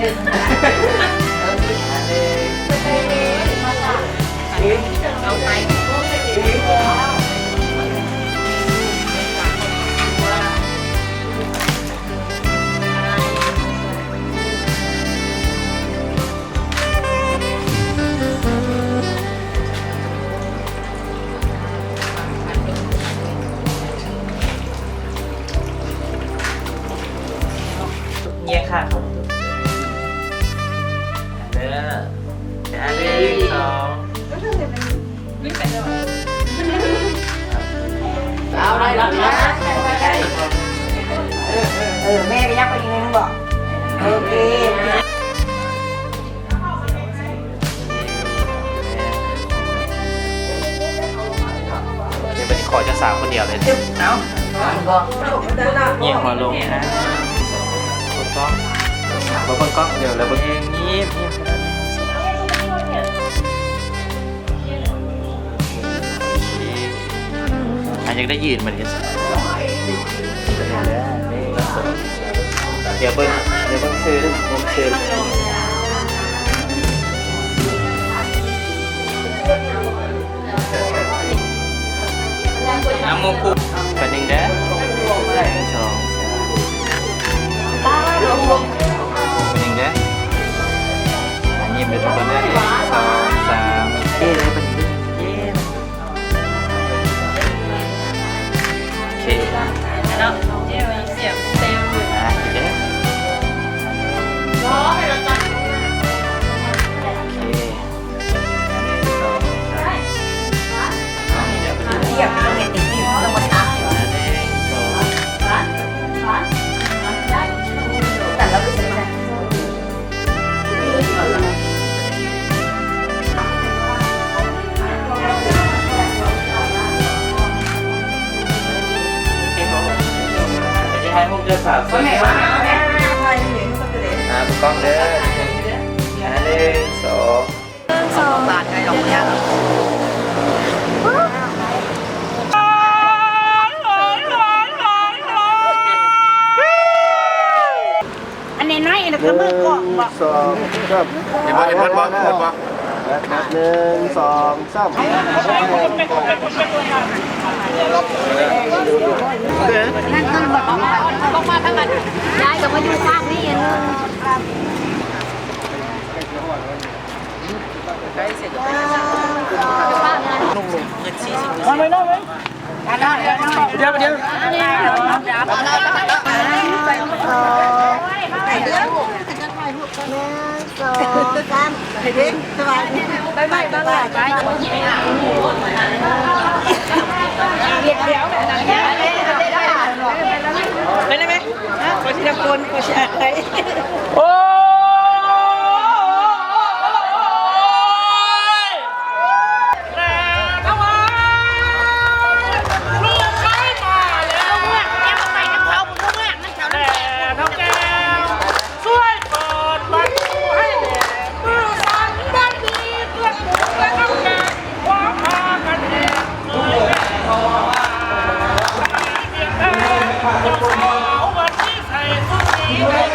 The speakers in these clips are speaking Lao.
ແຍກຂາເຂົ້າເດີ ອັນໜຶ່ງ ສອງ ເອົາໄດ້ແລ້ວນະ ເອີ ເອີ ເອີ ແມ່ກໍຍັບໄປອີກໜຶ່ງບໍ ໂອເຄ. ດຽວບັດນີ້ຂໍເຈົ້າສາວຄົນດຽວເລີຍ ເອົາ ຍິ້ມຫົວລົງ ອ່າ ຖືກຕ້ອງ ບໍ່ເບິ່ງກ້ອງ ດຽວລະເບິ່ງ ຍິ້ມ ຍິ້ມ ຍິ້ມ ໂອເຄ ອ່ະ ຢາກໄດ້ຢືນບັດນີ້ ດຽວເບິ່ງ ດຽວເບິ່ງຊື່ ເບິ່ງຊື່ ນຳໝູ່ຄູ່ ແປັບໜຶ່ງເດີ ໜຶ່ງ ສອງ ສາມ ແປັບໜຶ່ງເດີ ອ່ະ ຍິ້ມເດີທຸກຄົນເດີ ໜຶ່ງ ສອງ ສາມ ເອີ ເດີ ບັດນີ້ເດີ ເອີ. ໂອເຄ ເນາະ ເອີ ສຽງເຕັມ ອ່າ ໂອເຄ ໂອເຄ ໜຶ່ງ ສອງ ສາມ ເອົາ ດຽວໄປ ລຽບ ລຽບ ລຽບ ລຽບ ລຽບ ຖ່າຍຮູບເດີ ສາມ ສີ່ ຫ້າ ອ່າ ເບິ່ງກ້ອງເດີ ອ່າ ໜຶ່ງ ສອງ ໜຶ່ງ ສອງ ອັນນ້ອຍໆ ອັນນັ້ນຄືມືກ້ອງບໍ? ໜຶ່ງ ສອງ ສາມ ເຫັນບໍ່ ເຫັນເພິ່ນບໍ່ ເຫັນບໍ່? ໜຶ່ງ ສອງ ສາມ ນັ້ນຄືແບບອອກມາ ອອກມາທາງນັ້ນ ຍາຍກໍມາຢູ່ຟາກນີ້ ອັນໜຶ່ງ ມາໄວ້ ມາໄວ້ ດຽວ ດຽວ ໜຶ່ງ ສອງ ສາມ ໄປໄດ້ໄໝ? ຂໍທີລະຄົນ ຂໍຊິອາໄທ ໂອ້ຍ ແມ່ເຖົ້າເອີຍ ລູກເຂີຍມາແລ້ວ ເມືອງ ແມ່ເຖົ້າແກ້ວ ຊ່ວຍເປີດປະຕູໃຫ້ແດ່ ມື້ສັນວັນດີ ເພື່ອນໝູ່ແລະນ້ອງແກ້ວ ຄວາມພາກັນແດ່ ເຈົ້າສາວວັນນີ້ໃສ່ຊຸດນີ້ ແມ່ເ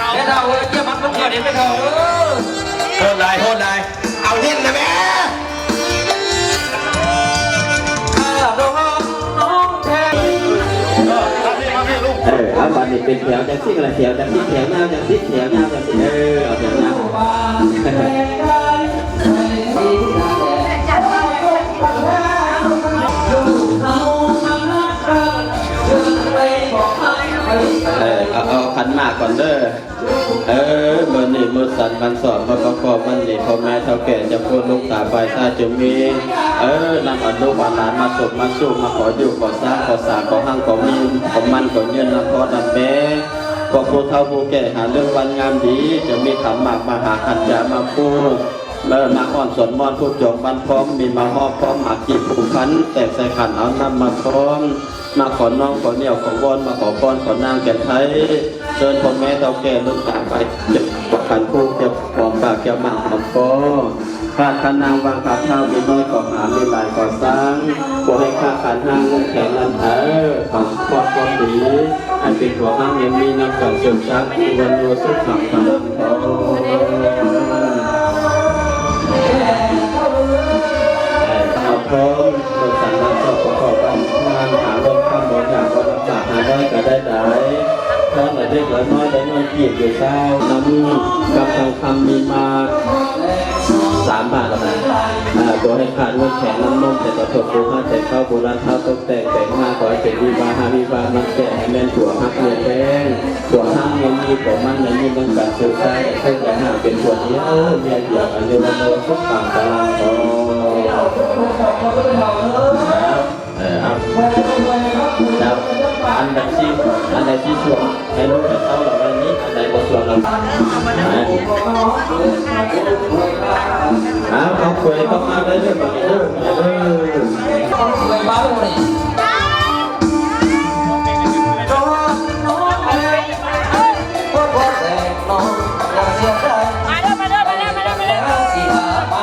ຖົ້າເອີຍ ຈຽມມັນລົງກ່ອນເດ້ແມ່ເຖົ້າເອີຍ ໂຫດຫຼາຍ ໂຫດຫຼາຍ ເອົາເຫັນນະແມ່ ເອີ ເອົາ ບາດນີ້ເປັນແຖວຈັ່ງຊີ້ລະ ແຖວຈັ່ງຊີ້ ແຖວຍາວຈັ່ງຊີ້ ແຖວຍາວຈັ່ງຊີ້ ເອີ ເອົາແຖວຍາວ ເອີ ເອົາ ເອົາຂັນໝາກກ່ອນເດີ. ເອີ ມື້ນີ້ມື້ສັນວັນສອບ ມື້ປະກອບວັນດີ ພໍ່ແມ່ເຖົ້າແກ່ເຈົ້າຄູລູກຕາຝ່າຍຊາຍ ຈົ່ງມີ ເອີ ນຳເອົາລູກເອົາຫຼານມາສົມມາສູມ ມາຂໍຢູ່ຂໍສາ ຂໍສາ ຂໍຮັ່ງ ຂໍມີ ຂໍໝັ້ນ ຂໍຍືນ ນຳພໍ່ນຳແມ່ ພວກຜູ້ເຖົ້າຜູ້ແກ່ ຫາເລື່ອງວັນງາມດີ ຈະມີຂັນໝາກ ມາຫາຂັນຢາ ມາປູ ເອີ ມາອ້ອນສອນມ່ອນ ຜູ້ຈອງບ້ານພ້ອມ ມີມາຮອບພ້ອມ ໝາກກີບພູພັນ ແຕກໃສ່ຂັນ ເອົານ້ຳມາທ້ອງ ມາຂໍນ້ອງ ຂໍໜ້ຽວ ຂໍວອນ ມາຂໍພອນ ຂໍນາງແກ່ນໄທ ເຊີນພໍ່ແມ່ເຖົ້າແກ່ລຸງຕາໄປ ເກັບຂັນຄູ ເກັບຫອມປາກ ແກ້ວໝາກຫອມຄໍ ຂາດຂະນາງວາງຂາດທ້າວ ມີນ້ອຍກໍຫາ ມີຫຼາຍກໍສ້າງ ຂໍໃຫ້ຄ້າຂາຍຮັ່ງເຮືອງແຂງນຳເທີ ຂອງຄວາມຄວາມດີ ໃຫ້ ເປັນພວກເຮົາຍັງມີນຳກັນເສີມສັກ ອາຍຸ ວັນໂນ ສຸຂັງ ພະລັງ ທອງ ເອົາທອງ ເອົາສັນນະ ປະກອບກັນ ງານຫາເງິນຄຳ ບໍ່ຍາກບໍ່ລຳບາກ ຫາໄດ້ກໍໄດ້ຫຼາຍ ທອງລະເລັກລະນ້ອຍ ໄດ້ເງິນກີບຢູ່ເຊົ້າ ນຳກັບທອງຄຳມີມາ ສາມບາດແລ້ວນະ ອ່າ ຂໍໃຫ້ຂາດເງິນແຂງນ້ຳນົມ ແຕ່ປະສົບປູຮາດ ແຕ່ເກົ້າບູຮານທ້າວຕົກແຕ່ງແປງມາ ຂໍໃຫ້ເປັນວິວາຫະວິວາມັນແກ່ ໃຫ້ແມ່ນຜົວຮັກເມຍແພງ ຜົວຮັກເມຍມີ ຜົວມັນແມ່ນມີນຳກັນ ສືບສານແຕ່ເກີດຢ່າຫາເປັນຜົວດຽວ ເມຍດຽວ ອາຍຸວັນໂນ ສຸຂັງ ພະລັງ ທອງ ເອີ ເອົາ ເຈົ້າ ອັນໃດຊິ ອັນໃດຊິຊວນໃຫ້ລູກໃຫ້ເຕົ້າລະໄວ້ນີ້ ອັນໃດບໍ່ຊວນລະ ເອົາ ເອົາເຂີຍເຂົ້າມາໄດ້ເດີ ເອີ. ມາເດີ ມາເດີ ມາເດີ ມາເດີ ມາເດີ ມາເ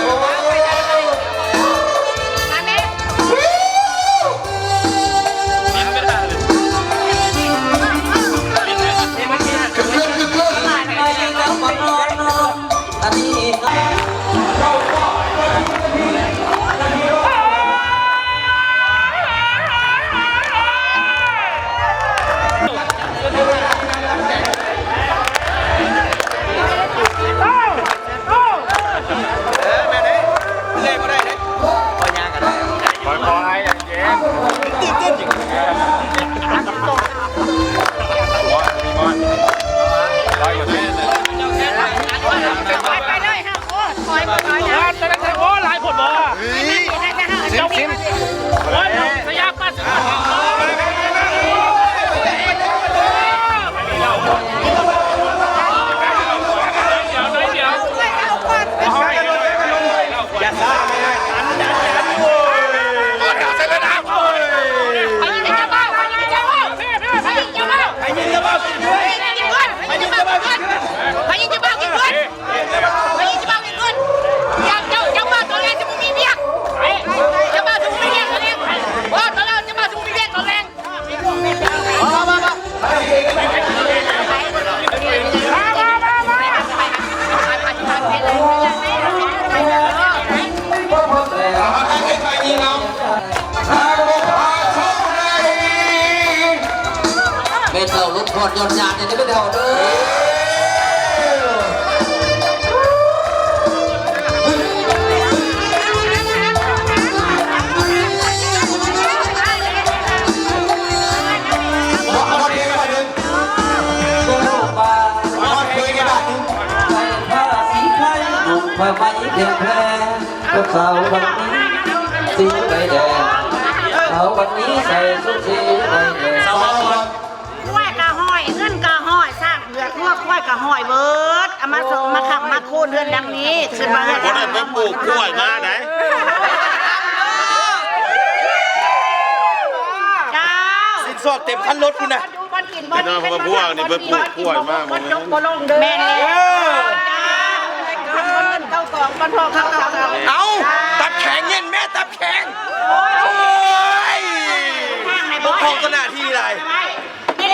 ດີ. ແມ່ເຖົ້າລົດພອດຍອດຍາດນີ້ເດີແມ່ເຖົ້າເດີ. ຄວາຍກະຫ້ອຍ ເງິນກະຫ້ອຍ ຊ້າງເຜືອກ ງົວຄວາຍກະຫ້ອຍເບິດ ເອົາມາສອງມາຄ້ຳມາຄູນເຮືອນຫຼັງນີ້ ຄືວ່າເຮືອນຫຼັງນີ້ ບໍ່ໄດ້ໄປປູກກ້ວຍມາໃດ. ເຈົ້າ ສິນສອດເຕັມຄັນລົດພຸ້ນນະ. ເປັນວ່າພວກນີ້ເພິ່ນປູກກ້ວຍມາບໍ່ແມ່ນ ແມ່ນແລ້ວ ເອີ ເຈົ້າຂອງມັນພໍເຂົ້າເຂົ້າ ເອົ້າ ຕັບແຂງເຢັນແມ່ ຕັບແຂງ ໂອ້ຍ ບໍ່ພໍກະໜ້າທີ່ຫຼາຍ ເຢັ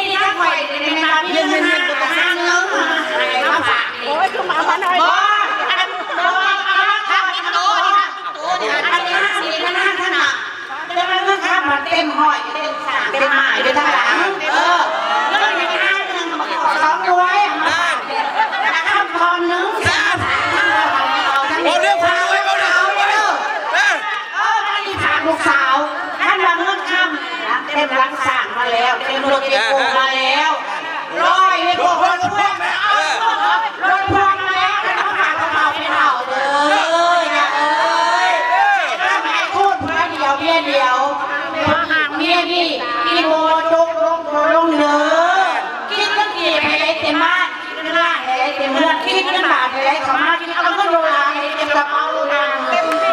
ນໆໆ ບໍ່ຕ້ອງ ໂອ້ຍ ຄືມາມາໜ້ອຍ ບໍ່ ອັນນັ້ນ ບໍ່ ອັນນັ້ນ ແຕ່ວ່າເງິນຄຳມັນເຕັມຮ້ອຍ ເຕັມສາມ ເຕັມໝາຍຢູ່ທາງຫຼັງ ເອີ ເງິນໃນຄ້າຍໜຶ່ງ ສອງໜ່ວຍ ນະຄຳທອນໜຶ່ງ ເວົ້າເລື່ອງຜູ້ລວຍ ເວົ້າເລື່ອງຜູ້ລວຍ ເອີ ເອີ ອັນນີ້ຖາມລູກສາວ ຄັນວ່າເງິນຄຳເຕັມຫຼັງຊ້າງມາແລ້ວ ເຕັມລົດເຕັມໂກມາແລ້ວ ຮ້ອຍນີ້ກໍລົດພວງແລ້ວ ເອີ ລົດພວງມາແລ້ວ ແລ້ວກໍພາເຂົາເຂົ້າໄປເອົາເດີ ຢ່າເອີຍ ເອີ ໃຫ້ຄູນຜົວດຽວເມຍດຽວ ພວກຫາກເມຍນີ້ ອີໂມຈົກລົງໂຕລົງເດີ ຄິດເລື່ອງເກບໃຫ້ໄດ້ເຕັມບ້ານ ຄິດເລື່ອງລ້ານໃຫ້ໄດ້ເຕັມເຮືອນ ຄິດເລື່ອງບາດໃຫ້ໄດ້ເຂົ້າມາ ຄິດເອົາເງິນໂດລາໃຫ້ເຕັມກະເປົາໂດລາ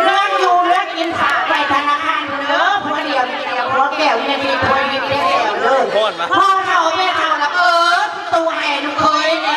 ເລື່ອງຢູ່ເລື່ອງກິນຝາກໄວ້ທະນາຄານເດີ ຜົວດຽວເມຍດຽວ ຜົວແກ້ວເມຍທິບ ຜົວທິບເມຍແກ້ວເດີ ພໍ່ເຖົ້າແມ່ເຖົ້າລະເປີດປະຕູໃຫ້ລູກເຂີຍແນ່.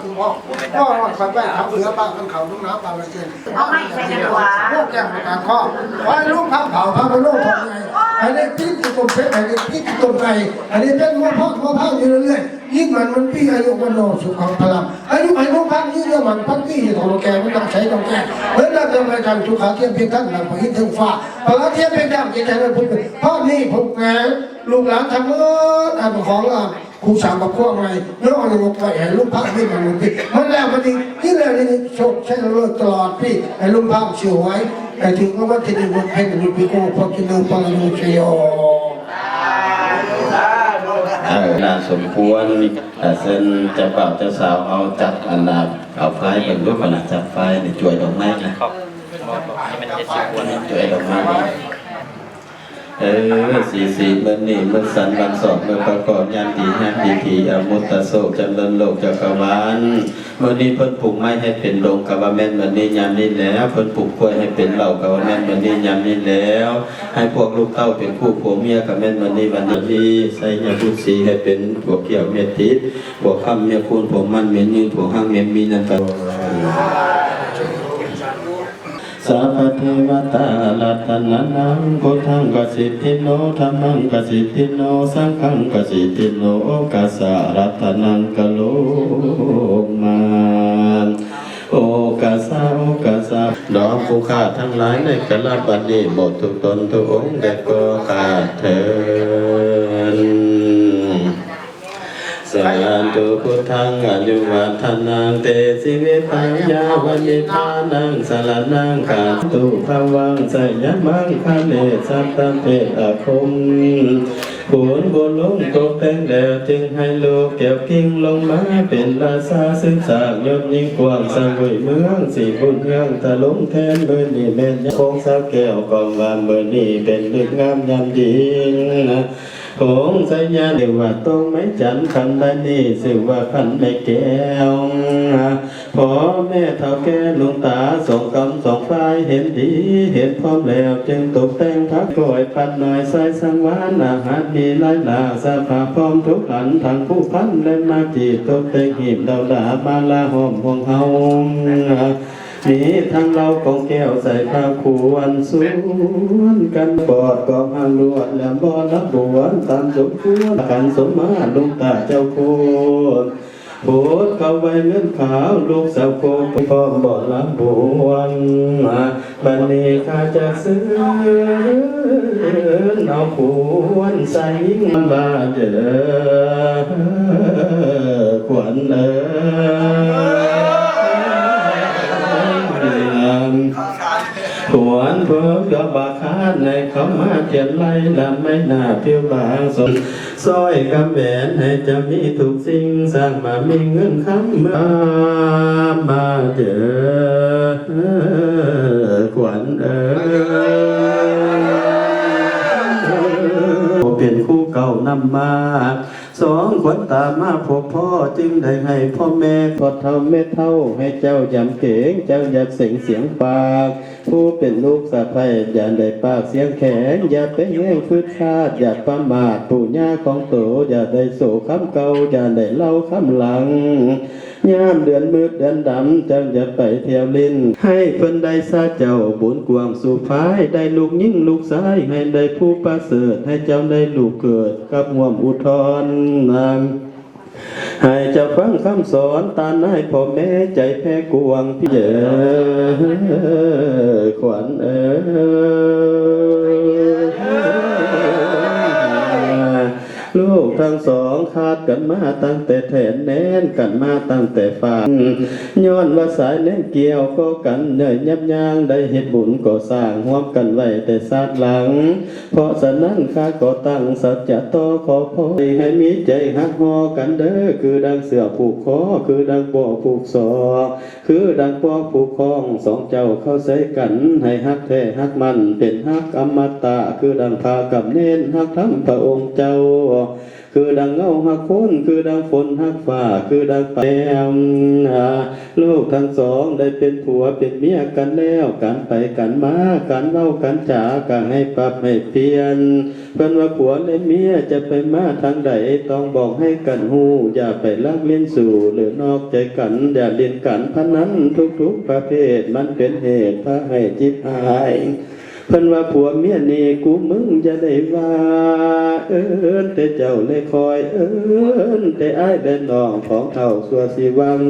ຄືພໍ່ ພໍ່ນ້ອຍຂ້ອຍໄປທຳເຮືອປາກມັນເຂົ້າໜອງນາປາກລະເຊນ ເອົາໄມ້ໃສ່ໜ້າຂວາ ໂອ້ ແກ້ມປະການຄໍ ຂໍໃຫ້ລຸງພາເຜົາພາມະໂນພອນໃຫຍ່ ໃຫ້ໄດ້ຕີນທີ່ຕົ້ນເພັດ ໃຫ້ໄດ້ຕີນທີ່ຕົ້ນໄກ່ ໃຫ້ໄດ້ເປັນຫົວພາກຫົວພາກຢູ່ເລື້ອຍໆ ຍືນໝັ້ນໝື່ນປີ ອາຍຸວັນໂນສຸຂັງພະລັງ ອາຍຸໃຫ້ລຸງພາຍືນຍາວໝັ້ນພັນປີ ເຮັດໃຫ້ເຖົ້າແກ່ບໍ່ຕ້ອງໃຊ້ຕ້ອງແກ່ ເໝິດແລ້ວຈະໄປທາງສຸຂາທຽມເພັດທັນ ນຳພະອິນເທິງຟ້າ ພະລາທຽມເພັດດຳ ຈິດໃຈເລີດຜູ້ເປັນ ພາກນີ້ຜູ້ແຂວງ ລູກຫຼານທັງໝົດ ອັນຂອງ ອ່າ ຜູ້ສ້າງຄອບຄົວໃໝ່ ຍ້ອນຍົກໄວ້ໃຫ້ລຸງພາຍ ມີມັນມີ ມັນແລ້ວມັນດີ ນີ້ແຫຼະນີ້ ໂຊກໄຊໂລດຕະຫຼອດປີ ໃຫ້ລຸງພາຍຖືກຫວຍ ໃຫ້ຖືກລາງວັນທີໜຶ່ງ ເປັນເສດຖີໂກ ພອກກິນເດີ ປະລະໂນຊະໂຍ. ເອີ ໜ້າສົມຄວນ ເອີ ເຊີນເຈົ້າບ່າວເຈົ້າສາວເຮົາຈັບອັນນ່າ ເອົາຝ້າຍເບິ່ງດູ ອັນນ່າ ຈັບຝ້າຍນີ້ ຈວຍດອກໄມ້ນະ ຈວຍດອກໄມ້ນີ້. ເອີ ສີສີ ມື້ນີ້ມື້ສັນວັນສອບ ມື້ປະກອບຍາມດີແຮມດີທີ ອະມຸດຕະໂສກ ຈຳເລີນໂລກຈັກກະວານ ມື້ນີ້ເພິ່ນປູກໄມ້ໃຫ້ເປັນດົງ ກະວ່າແມ່ນມື້ນີ້ຍາມນີ້ແລ້ວ ເພິ່ນປູກກ້ວຍໃຫ້ເປັນເຫຼົ່າ ກະວ່າແມ່ນມື້ນີ້ຍາມນີ້ແລ້ວ ໃຫ້ພວກລູກເຕົ້າເປັນຄູ່ຜົວເມຍ ກະແມ່ນມື້ນີ້ວັນນີ້ ໄຊຍະບຸດສີໃຫ້ເປັນຜົວກ້ຽວເມຍຕິດ ຜົວຄ້ຳເມຍຄູນ ຜົວໝັ້ນເມຍຍືນ ຜົວຮັ່ງເມຍມີ ນັ້ນກະ ສາພະເທວະຕາ ອາລັດຕະນານັງ ພຸດທັງປະສິດທິໂນ ທຳມັງປະສິດທິໂນ ສັງຄັງປະສິດທິໂນ ໂອກາສາ ອາລັດຕະນັງ ກະໂລມາ ໂອກາສາ ໂອກາສາ ນ້ອມຜູ້ຂ້າທັງຫຼາຍໃນກາລະບັດນີ້ ໝົດທຸກຕົນທຸກອົງ ແດ່ກໍຂ້າເທີນ. ສາທຸ ພຸດທັງອາຍຸວັດທະນັງ ເຕ ຊີວິຕັງ ຍາວະ ນິບພານັງ ສະລະນັງ ຄັນຕຸ ພະວັງ ໄຊຍະມັງຄະເລ ສັດຕະເພດອະຄົງ ບຸນບຸນລົງຕົກແຕ່ງແລ້ວ ຈຶ່ງໃຫ້ລູກແກ້ວກິ່ງລົງມາເປັນລາຊາ ສືບສ້າງຍົດຍິ່ງກວ້າງ ສະເຫວີຍເມືອງສີບຸນເຮືອງ ທະລົງແທນ ມື້ນີ້ແມ່ນຍາມຂອງສາວແກ້ວ ກອງວ່າມື້ນີ້ເປັນລຶກງາມຍາມດີ ໂຂງໄຊຍາ ເອີ້ນວ່າຕົງໄມ້ຈັນ ຄັນໃດນີ້ຊື່ວ່າຄັນໄມ້ແກ້ວ ພໍ່ແມ່ເຖົ້າແກ່ລຸງຕາ ສອງກຳສອງຝ່າຍເຫັນດີເຫັນພ້ອມແລ້ວ ຈຶ່ງຕົກແຕ່ງພາກ້ອຍປັດໜ້ອຍ ສາຍສັງວານ ອາຫານມີຫຼາຍຫຼາກ ສະພາບພ້ອມທຸກອັນ ທັງພູພັນ ແລະໝາກຈີບ ຕົກແຕ່ງຮີບດາວດາ ມາລາຫ້ອມຫ່ວງເຮົາ ມີທັງເຫຼົ້າກອງແກ້ວ ໃສ່ພາຄວນຊວນກັນ ປອດກອງຫາງລວດ ແຫຼມບໍ່ລຳບວນ ຕາມສົມຄວນ ຂັນສົມມາລຸງຕາເຈົ້າໂຄນ ໂພດເຂົ້າໄວ້ເງິນຂາວ ລູກສາວໂຄນ ພ້ອມບໍ່ລຳບວນ ບັດນີ້ຂ້າຈະເຊີນເອົາຄວນໃສ່ຍິງມາເດີ ຂວັນເອີຍ ຂວັນເພິ່ນກໍບໍ່ຄາດ ໃນເຂົ້າມາທຽນໄລ່ ລຳໄມ້ໜ້າຜິວບາງສົນ ສ້ອຍຄຳແຫວນໃຫ້ເຈົ້າມີທຸກສິ່ງ ສ້າງມາມີເງິນຄຳເມືອມາເດີ ຂວັນເອີຍ ເປັນຄູ່ເກົ່ານຳມາ ສອງຄົນຕາມາພົບພໍ້ ຈຶ່ງໄດ້ໃຫ້ພໍ່ແມ່ ພໍ່ເຖົ້າແມ່ເຖົ້າ ໃຫ້ເຈົ້າຢ່າເກງ ເຈົ້າຢ່າເສັງສຽງປາກ ຜູ້ເປັນລູກສະໃພ້ ຢ່າໄດ້ປາກສຽງແຂງ ຢ່າໄປແຮງຟືດຟາດ ຢ່າປະໝາດ ປູ່ຍ່າຂອງໂຕ ຢ່າໄດ້ໂສຄຳເກົ່າ ຢ່າໄດ້ເລົ່າຄຳຫຼັງ ຍາມເດືອນມືດເດືອນດຳ ເຈົ້າຢ່າໄປທ່ຽວຫຼິ້ນ ໃຫ້ເພິ່ນໄດ້ຊາເຈົ້າ ບຸນກວ້າງສູ່ພາຍ ໄດ້ລູກຍິງລູກຊາຍ ໃຫ້ໄດ້ຜູ້ປະເສີດ ໃຫ້ເຈົ້າໄດ້ລູກເກີດ ກັບຮ່ວມອຸທອນ ໃຫ້ເຈົ້າຟັງຄຳສອນ ຕານາຍພໍ່ແມ່ໃຈແຜ່ກວ້າງ ພີ່ເອີ ຂວັນເອີຍ ລູກທັງສອງຂາດກັນມາຕັ້ງແຕ່ແທ້ນ ແໜ້ນກັນມາຕັ້ງແຕ່ຟານ ຍ້ອນວ່າສາຍແນມກ່ຽວກໍກັນ ເນີຍຫຍັບຍ່າງໄດ້ເຮັດບຸນກໍ່ສ້າງ ຮ່ວມກັນໄວ້ແຕ່ຊາດຫຼັງ ເພາະສະນັ້ນ ຂ້າກໍຕັ້ງສັດຈະຕໍ່ຂໍພອນ ໃຫ້ມີໃຈຮັກຫໍ່ກັນເດີ ຄືດັ່ງເສື້ອຜູກຄໍ ຄືດັ່ງບໍ່ຜູກຊໍ ຄືດັ່ງປອກຜູກຂ້ອງ ສອງເຈົ້າເຂົ້າໃສ່ກັນ ໃຫ້ຮັກແທ້ຮັກໝັ້ນ ເປັນຮັກອະມະຕະ ຄືດັ່ງພະກັບເນນຮັກທຳພະອົງເຈົ້າ ຄືດັ່ງເງົາຮັກຄົນ ຄືດັ່ງຝົນຮັກຟ້າ ຄືດັ່ງປາແກ້ວ ລູກທັງສອງໄດ້ເປັນຜົວເປັນເມຍກັນແລ້ວ ການໄປການມາ ການເວົ້າການຈາ ກະໃຫ້ປັບໃຫ້ປ່ຽນ ເພິ່ນວ່າຜົວແລະເມຍຈະໄປມາທາງໃດ ຕ້ອງບອກໃຫ້ກັນຮູ້ ຢ່າໄປລັກຫຼິ້ນຊູ້ ຫຼືນອກໃຈກັນ ຢ່າຫຼິ້ນການພະນັນທຸກໆປະເພດ ມັນເປັນເຫດພາໃຫ້ຈິບຫາຍ ເພິ່ນວ່າຜົວເມຍນີ້ກູມຶງຢ່າໄດ້ວ່າ ເອີ້ນແຕ່ເຈົ້າແລະຂ້ອຍ ເອີ້ນແຕ່ອ້າຍແລະນ້ອງ ຂອງເຖົ້າຊົ່ວຊິຫວັງ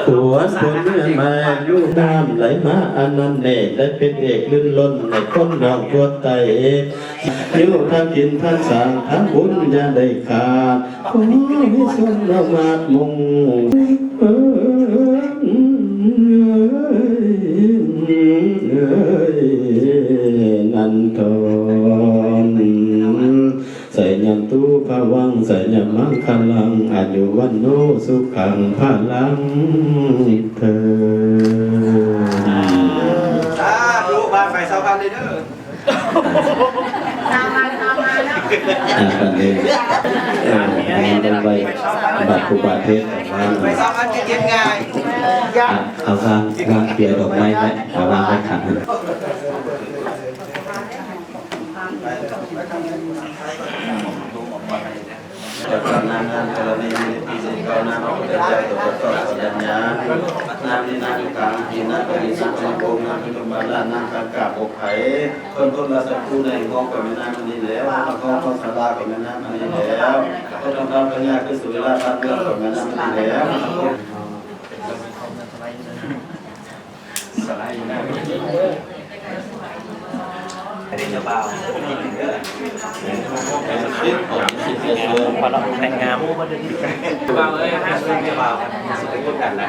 ຜົວເມຍໃໝ່ ລູກນ້ຳໄຫຼມາອັນນັ້ນແນ່ ໄດ້ເປັນເອກລື່ນລົ້ນໃນຄົນນ້ອງທົ່ວໄຕ ຢູ່ທາງກິນທາງສ້າງທາງບຸນຢ່າໄດ້ຂາດ ຂໍໃຫ້ສົມມາດມຸງ ເອີຍ ນັນທອນ ໄຊຍະຕຸພະວັງ ໄຊຍະມັງຄະລັງ ອາຍຸວັນໂນສຸຂັງພະລັງເທີ້ນ ສາທຸ ບາດໄປຊາວພັນເດີ ອ່າ ບັດນີ້ ອ່າ ໃຫ້ເພິ່ນໄວ້ບາດຄູບາເທດ ໄປຊາວພັນຊິເກັບງ່າຍ ອ່າ ເອົາວາງ ວາງເກຍດອກໄມ້ໄວ້ ເອົາວາງໄວ້ຂ້າງໜຶ່ງ ນາມນີ້ນາມກາງ ອີນາກະລິນາກະລິໂກງ ນາມພິລຸມມາລາ ນາມກາງກາບົກໄພ ເພິ່ນພົນລາຊະຄູໃນຫ້ອງກໍແມ່ນນາມອັນນີ້ແລ້ວ ຫ້ອງກໍສາລາກໍແມ່ນນາມອັນນີ້ແລ້ວ ເພິ່ນທຳພະຍາຄືສຸເວລາບ້ານເມືອງກໍແມ່ນນາມອັນນີ້ແລ້ວ ພະລະອົງແຕ່ງງາມ ເຈົ້າບ່າວເອີຍ ເຈົ້າບ່າວ ຊິໄປກົດດັນນະ.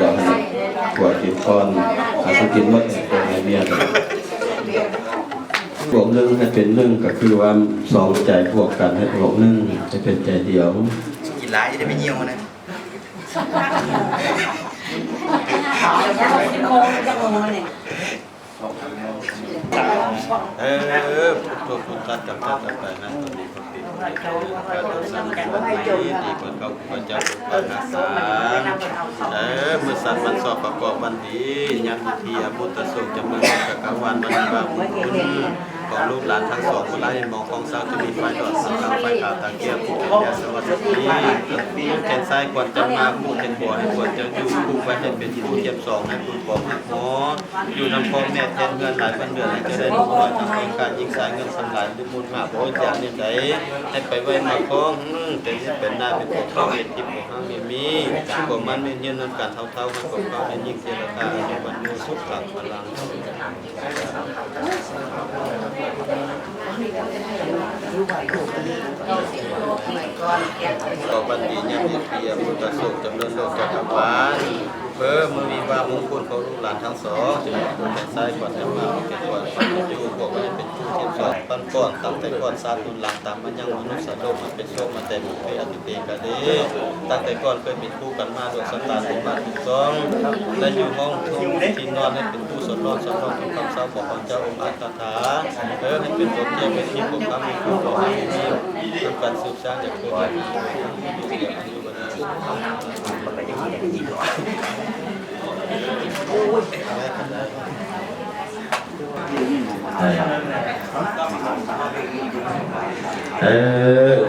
ດຽວຫັ້ນ ພວກກິນກ່ອນ ຖ້າຊິກິນໝົດ ໃຫ້ເມຍ ບວກໜຶ່ງໃຫ້ເປັນໜຶ່ງ ກໍຄືວ່າສອງໃຈບວກກັນໃຫ້ບວກໜຶ່ງ ໃຫ້ເປັນໃຈດຽວ. ກິນຫຼາຍຈະໄດ້ໄປຍ່ຽວນະ. ເອີ ພຸດໂທ ພຸດທັດ ກັບແທ້ ກັບໄປນະ ຕົນນີ້ກໍເປັນການຮັກສາ ດີກວ່າເກົ່າ ພະເຈົ້າ ເອີ ມື້ສັນວັນຊອກ ປະກອບວັນດີ ຍາມດີ ອະມຸດຕະໂສກ ຈຳເລີນ ຈັກກະວານ ບັນດາບຸນ ຂອງລູກຫຼານທັງສອງ ຜູ້ຫຼາຍ ເຫັນໝອງຂອງສາວ ຈະມີໄຟດອດ ສາວຂາວ ໄຟຂາວ ຕາແກ້ວ ຜູ້ແຂນຍາວ ສະຫວັດດີ ຜູ້ແຂນຊ້າຍ ຄວນຈຳມາ ຜູ້ແຂນຂວາ ໃຫ້ຄວນເຈົ້າຢູ່ ຜູ້ໄວ້ໃຫ້ເປັນຜູ້ ຈຽບສອງ ໃຫ້ບຸນປອງ ໃຫ້ພໍ ຢູ່ນຳພໍ່ແມ່ແທນເຮືອນຫຼາຍວັນເດືອນ ໃຫ້ເຈົ້າໄດ້ລູກນ້ອຍທັງສອງຂ້າງ ຍິງຊາຍເງິນຄຳຫຼາຍ ບຸນໝູນມາກ ບໍ່ຈາກແນວໃດ ໃຫ້ໄປໄວມາຄອງ ເປັນເຮັດເປັນນາ ເປັນພວກເຮົາເຮັດກິນ ພວກເຮົາມີມີ ຄວາມໝັ້ນຍືນນຳກັນເທົ່າໆ ໃຫ້ພວກເຮົາໄດ້ຍິ່ງເຈລະຕາ ອາຍຸວັນໂນ ສຸຂັງພະລັງ ກໍບັນດີຍາມດີ ອະມຸດຕະໂສກ ຈຳເລີນໂລກຈັກກະວານ ເອີ ມື້ວິວາມງຄຸນຂອງລູກຫຼານທັງສອງ ຈະມີຜູ້ແຂນຊ້າຍ ຄວນຈຳມາ ຜູ້ແຂນຂວາ ຄວນຈຳຢູ່ ພວກເຮົາເປັນຜູ້ເຮັດສອນ ປັນປ້ອນ ຕັ້ງແຕ່ກ່ອນຊາດລຸນຫຼັງ ຕາມມາຍັງມະນຸດສະໂລກ ມັນເປັນໂຊກມາແຕ່ບຸບເປ ອະຕິເຕກະເດ ຕັ້ງແຕ່ກ່ອນເຄີຍເປັນຄູ່ກັນມາ ດວງຊະຕາເປັນມາຖືກຕ້ອງ ແລະ ຢູ່ຫ້ອງທຸ່ງທີ່ນອນ ໃຫ້ເປັນຜູ້ສົນນອນ ສົນນອນທຸກຄຳເຊົ້າ ຂໍພອນເຈົ້າອົງອາດຄາຖາ ເອີ ໃຫ້ເປັນຕົວແກ້ວເປັນທິບ ບໍ່ຄຳມີຄູບໍ່ໃຫ້ມີນຳກັນສືບສ້າງ ຢາກເກີດ ເອີ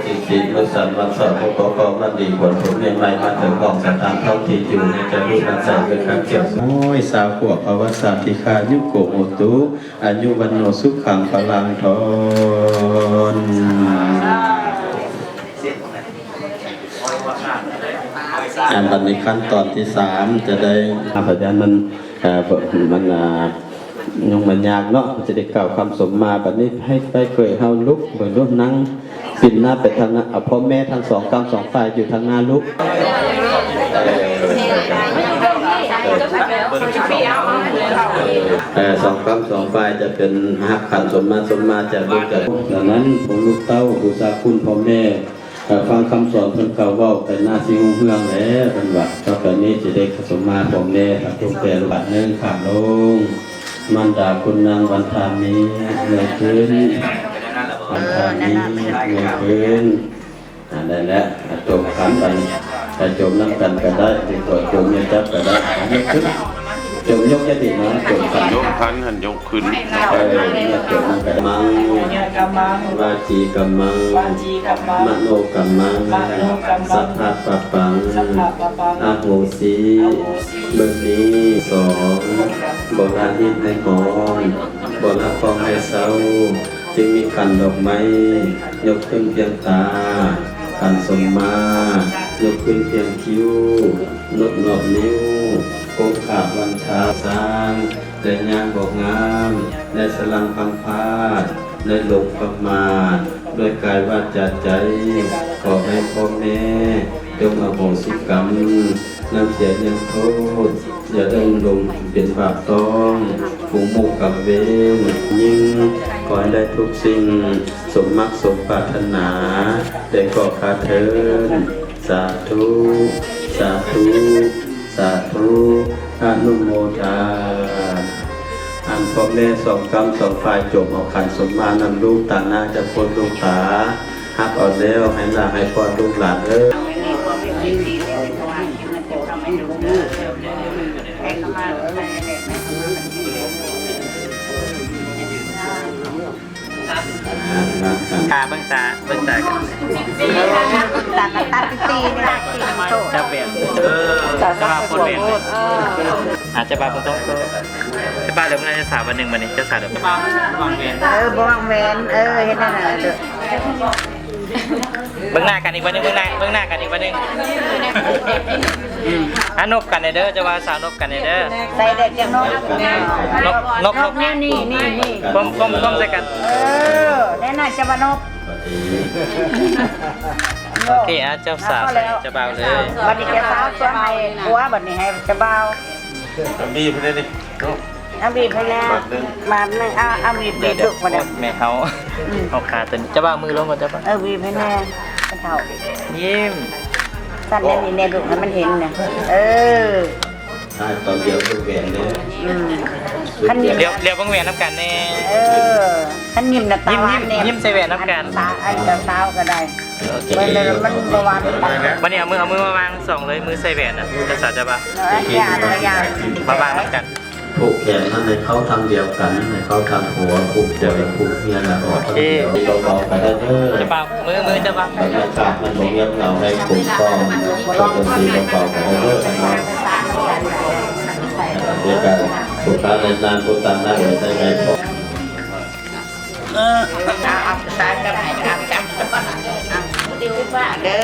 ສິນສິນມື້ສັນວັນເສົາ ຂໍຂອບວັນດີ ຄວນພົບເມຍໃໝ່ ມາເຖິງຫ້ອງສະຖານເທົ່າທີ່ຢູ່ ໃຫ້ຈະລຸນນຳໃສເກີດຄຳຈຽບ ໂອ້ຍ ຊາວຂວບ ພະວັດສາຕິຄາຍຸໂກໂຫຕຸ ອາຍຸວັນໂນ ສຸຂັງພະລັງທອນ. ອັນບັດນີ້ຂັ້ນຕອນທີສາມ ຈະໄດ້ ອາ ພະຍານມັນ ເອີ ມັນ ອາ ຫຍຸ້ງມັນຍາກເນາະ ມັນຈະໄດ້ກ່າວຄຳສົມມາ. ບັດນີ້ໃຫ້ໄປເຄີຍເຮົາລຸກເບິ່ງດູ ນັ່ງປິ່ນໜ້າໄປທາງໜ້າ ເອົາພໍ່ແມ່ທັງສອງກ້ຳສອງຝ່າຍຢູ່ທາງໜ້າລູກ ເອີ ສອງກ້ຳສອງຝ່າຍຈະເປັນຮັບຂັນສົມມາສົມມາຈາກລູກຈາກ ດັ່ງນັ້ນ ພວກລູກເຕົ້າບູຊາຄຸນພໍ່ແມ່ ເອີ ຟັງຄຳສອນເພິ່ນກ່າວເວົ້າໄປໜ້າຊິຮຸ່ງເຮືອງແລ້ວ ເພິ່ນວ່າ ຕໍ່ໄປນີ້ຈະໄດ້ສມມາພໍ່ແມ່ ພະທຸກແຕ່ລູກບາດໜຶ່ງຂ້າງລົງ ມານດາຄຸນນາງວັນທານີເງີຍຂຶ້ນ ວັນທານີເງີຍຂຶ້ນ ອັນນັ້ນແຫຼະ ຈົມກັນ ໄປຈົມນຳກັນກໍໄດ້ ຫຼືວ່າຈົມແມ່ຈັບກໍໄດ້ ຍົກຂຶ້ນ ຈົມຍົກຈະດີເນາະ ຈົມກັນ ຍົກຂັນຫັ້ນ ຍົກ ຂຶ້ນ ເອີ ເມື່ອຈົບມັນກໍ ມັງ ວາຈີກຳມັງ ວາຈີກຳມັງ ມະໂນກຳມັງ ມະໂນກຳມັງ ສັບພະປະປັງ ສັບພະປະປັງ ອະໂຫສິ ອະໂຫສິ ເບິ່ງນີ້ ສອງ ບໍ່ລະຮີດໃຫ້ຮອນ ບໍ່ລະຄອງໃຫ້ເຊົາ ຈຶ່ງມີຂັນດອກໄມ້ ຍົກຂຶ້ນພຽງຕາ ຂັນສົມມາ ຍົກຂຶ້ນພຽງຄິ້ວ ນົບນອບນິ້ວ ໂກງຂາບວັນທາ ສ້າງ ແຕ່ຍ່າງບໍ່ງາມ ແລະ ສະຫຼັງພັງພາດ ແລະ ຫຼົງປະໝາດ ດ້ວຍກາຍວາຈາໃຈ ຂໍໃຫ້ພໍ່ແມ່ຈົ່ງອະໂຫສິກຳ ນຳເສຍເລື່ອງໂທດ ຢ່າໄດ້ລົງເປັນບາບຕ້ອງ ກຸມມຸກກັງເວນ ຍິ່ງ ຂໍໃຫ້ໄດ້ທຸກສິ່ງ ສົມມັກສົມປາດຖະໜາ ແຕ່ກໍຂ້າເທີນ ສາທຸ ສາທຸ ສາທຸ ອະນຸໂມທາ. ອັນພໍ່ແມ່ສອງກ້ຳສອງຝ່າຍ ຈົ່ງເອົາຂັນສົມມານຳລູກຕາໜ້າຈະພົ້ນລູກຕາ ຮັບເອົາແລ້ວໃຫ້ຫຼານໃຫ້ພອນລູກຫຼານເອີຍ. ຕາເບິ່ງຕາ ເບິ່ງຕາກັນ ຕາກັນ ຕາຕີໆ ນີ້ລະ ຈັບແບບ ເອີ ຈະວ່າຄົນແບບ ເອີ ອາດຈະວ່າບໍ່ຕ້ອງ ຈະວ່າເລື່ອງເຈົ້າສາວວັນໜຶ່ງ ບັດນີ້ເຈົ້າສາວເດີ ເອີ ບໍ່ວາງແຫວນ ເອີ ເຮັດແນວນັ້ນເດີ ເບິ່ງໜ້າກັນອີກບັດໜຶ່ງ ເບິ່ງໜ້າ ເບິ່ງໜ້າກັນອີກບັດໜຶ່ງ ອາ ນົບກັນແດ່ເດີ ເຈົ້າບ່າວສາວນົບກັນແດ່ເດີ ໃສ່ແດ່ຈັກນົບ ນົບ ນົບ ນົບ ນີ້ ນີ້ ນີ້ ກົ້ມ ກົ້ມ ກົ້ມໃສ່ກັນ ເອີ ແນ່ນະ ຈະວ່ານົບ ໂອເຄ ອາ ເຈົ້າສາວໃສ່ເຈົ້າບ່າວເລີຍ ບັດນີ້ເຈົ້າສາວສວມໃຫ້ຜົວ ບັດນີ້ໃຫ້ເຈົ້າບ່າວ ອາ ບີບໃຫ້ແດ່ນີ້ ເນາະ ອາ ບີບໃຫ້ແດ່ ບາດໜຶ່ງ ບາດໜຶ່ງ ອາ ອາ ບີບ ບີບລູກ ບັດນີ້ ແມ່ເຮົາ ອືມ ເອົາຂາຕົວນີ້ ເຈົ້າບ່າວມືລົງກ່ອນ ເຈົ້າບ່າວ ເອີ ບີບໃຫ້ແດ່ ເຖົ້າ ຍິ້ມ ສັ່ນແດ່ນີ້ແດ່ລູກ ໃຫ້ມັນເຫັນນະ ເອີ ຕອນດຽວເບິ່ງແຫວນເດີ ອືມ ຄັນ ດຽວ ດຽວເບິ່ງແຫວນນຳກັນແດ່ ເອີ ຄັນຍິ້ມນະ ຕາຫວານແດ່ ຍິ້ມ ຍິ້ມໃສ່ແຫວນນຳກັນ ອັນສາວ ອັນເຈົ້າສາວກໍໄດ້ ໂອເຄ ເບິ່ງແລ້ວມັນບໍ່ຫວານປານໃດ ບັດນີ້ເອົາມື ເອົາມືມາວາງສອງເລີຍ ມືໃສ່ແຫວນນະ ເຈົ້າສາວເຈົ້າບ່າວ ເອີ ຢ່າ ຢ່າ ມາວາງນຳກັນ ຜູກແຂນຫັ້ນໃຫ້ເຂົ້າທາງດຽວກັນ ໃຫ້ເຂົ້າທາງຫົວ ຜູກຫົວແລະຜູກເຫື່ອນະ ອອກທາງດຽວ ເບົາໆ ກໍໄດ້ເດີ ເຈົ້າບ່າວ ມື ມືເຈົ້າບ່າວ ບັນຍາກາດມັນບໍ່ງຽບເຫງົາ ໃຫ້ກົມກ້ອມ ກໍດົນຕີເບົາໆ ກໍໄດ້ເດີ ອັນນັ້ນ ໃນການຜູ້ຕາແລະນາງ ຜູ້ຕາໜ້າໄວ້ໃສ່ໄວ້ພໍ ເອີ ເອົາ ເອົາສາຍກັບໃຫ້ອາບຈັບ ເດີ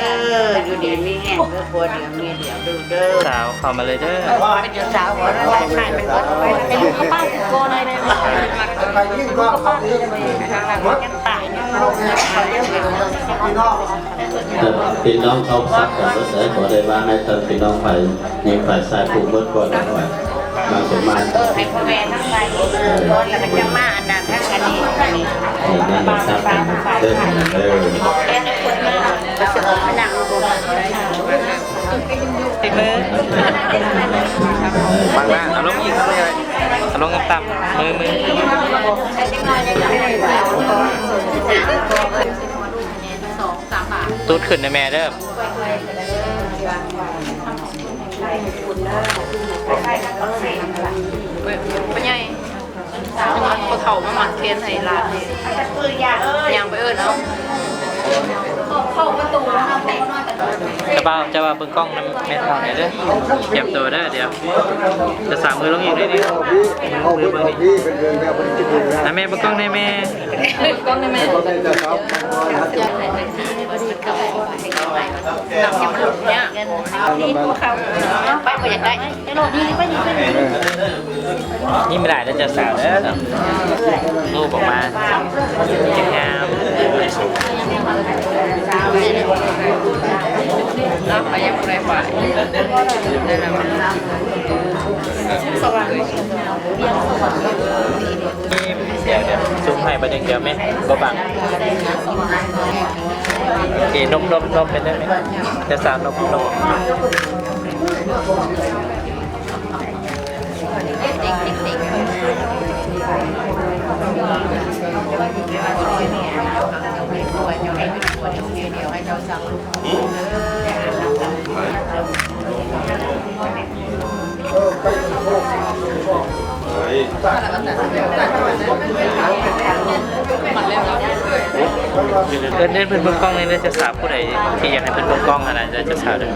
ຢູ່ດີມີແຮງເດີ ຜົວດຽວເມຍດຽວ ເດີ ສາວເຂົ້າມາເລີຍເດີ ເປັນເຈົ້າສາວບໍ່ໄດ້ ໄປໄປໄປ ໄປຢູ່ກັບປ້າຄືກ່ອນໄດ້ ໄປຢູ່ກັບປ້າຄືກ່ອນໄດ້ ຍັງຕາຍຍັງລົງ ພີ່ນ້ອງເຮົາຊັບກັນເບິດເດີ ບໍ່ໄດ້ວ່າໃຫ້ທ່ານພີ່ນ້ອງຝ່າຍຍິງຝ່າຍຊາຍຜູ້ເໝິດກ່ອນ ມາສົມມາ ເອີ ໃຫ້ພໍ່ແມ່ທັງຫຼາຍກ່ອນ ແລ້ວກໍຈັ່ງມາອັນນັ້ນ ທາງອັນນີ້ ອັນນີ້ ເອີ ນັ້ນແຫຼະ ຊັບກັນເດີ ເອີ ແລ້ວໃຫ້ເພິ່ນມາ ມານັ່ງ ຕິດມື ບັງໜ້າ ເອົາລົງອີກ ເອົາລົງອີກ ເອົາລົງຕ່ຳໆ ມື ມື ຕູດຂຶ້ນໃນແມ່ເດີ ພໍ່ໃຫຍ່ ເອົາພໍ່ເຖົ້າມາມັດແຂນໃຫ້ຫຼານນີ້ ຍ່າງໄປເອີ້ນເອົາ ເຈົ້າບ່າວ ເຈົ້າບ່າວເບິ່ງກ້ອງນຳແມ່ເຖົ້າແດ່ເດີ ຕຽມໂຕເດີ ດຽວ ຈະສາມມືລົງອີກເດີນີ້ ມື ມືເບິ່ງນີ້ ໃຫ້ແມ່ເບິ່ງກ້ອງແດ່ແມ່ ເບິ່ງກ້ອງແດ່ແມ່ ໄປບໍ່ຢາກໄດ້ ນີ້ບໍ່ໄດ້ເດີເຈົ້າສາວເດີ ຮູບອອກມາງາມ ເນາະ ໄປຍັງບໍ່ໄດ້ໄປ ດຽວໆ ຊູມໃຫ້ບັດໜຶ່ງ ດຽວແມ່ບໍ່ບັງ ໂອເຄ ນົບໆໆ ໄປເລີຍແມ່ ເຈົ້າສາວນົບໆ. ເອີ້ນ ເອີ້ນເພິ່ນເບິ່ງກ້ອງແດ່ເດີ ເຈົ້າສາວ ຜູ້ໃດທີ່ຢາກໃຫ້ເພິ່ນເບິ່ງກ້ອງຫັ້ນນະ ເຈົ້າສາວເດີ.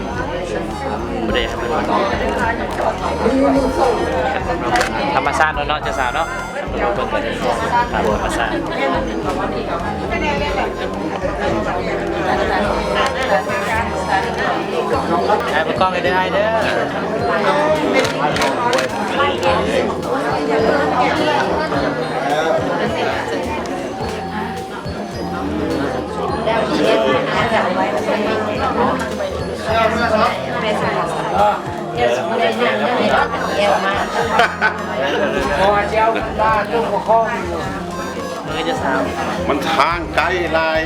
ບໍ່ໄດ້ໃຫ້ເພິ່ນເບິ່ງ ທຳມະຊາດເນາະ ເຈົ້າສາວເນາະ ເບິ່ງກັນຕາມທຳມະຊາດ. ໃຫ້ເບິ່ງກ້ອງເດີ ອ້າຍເດີ. ພໍຈະເອົາລາດລົງບໍ່ຄອງຢູ່ ມັນທາງໄກຫຼາຍ.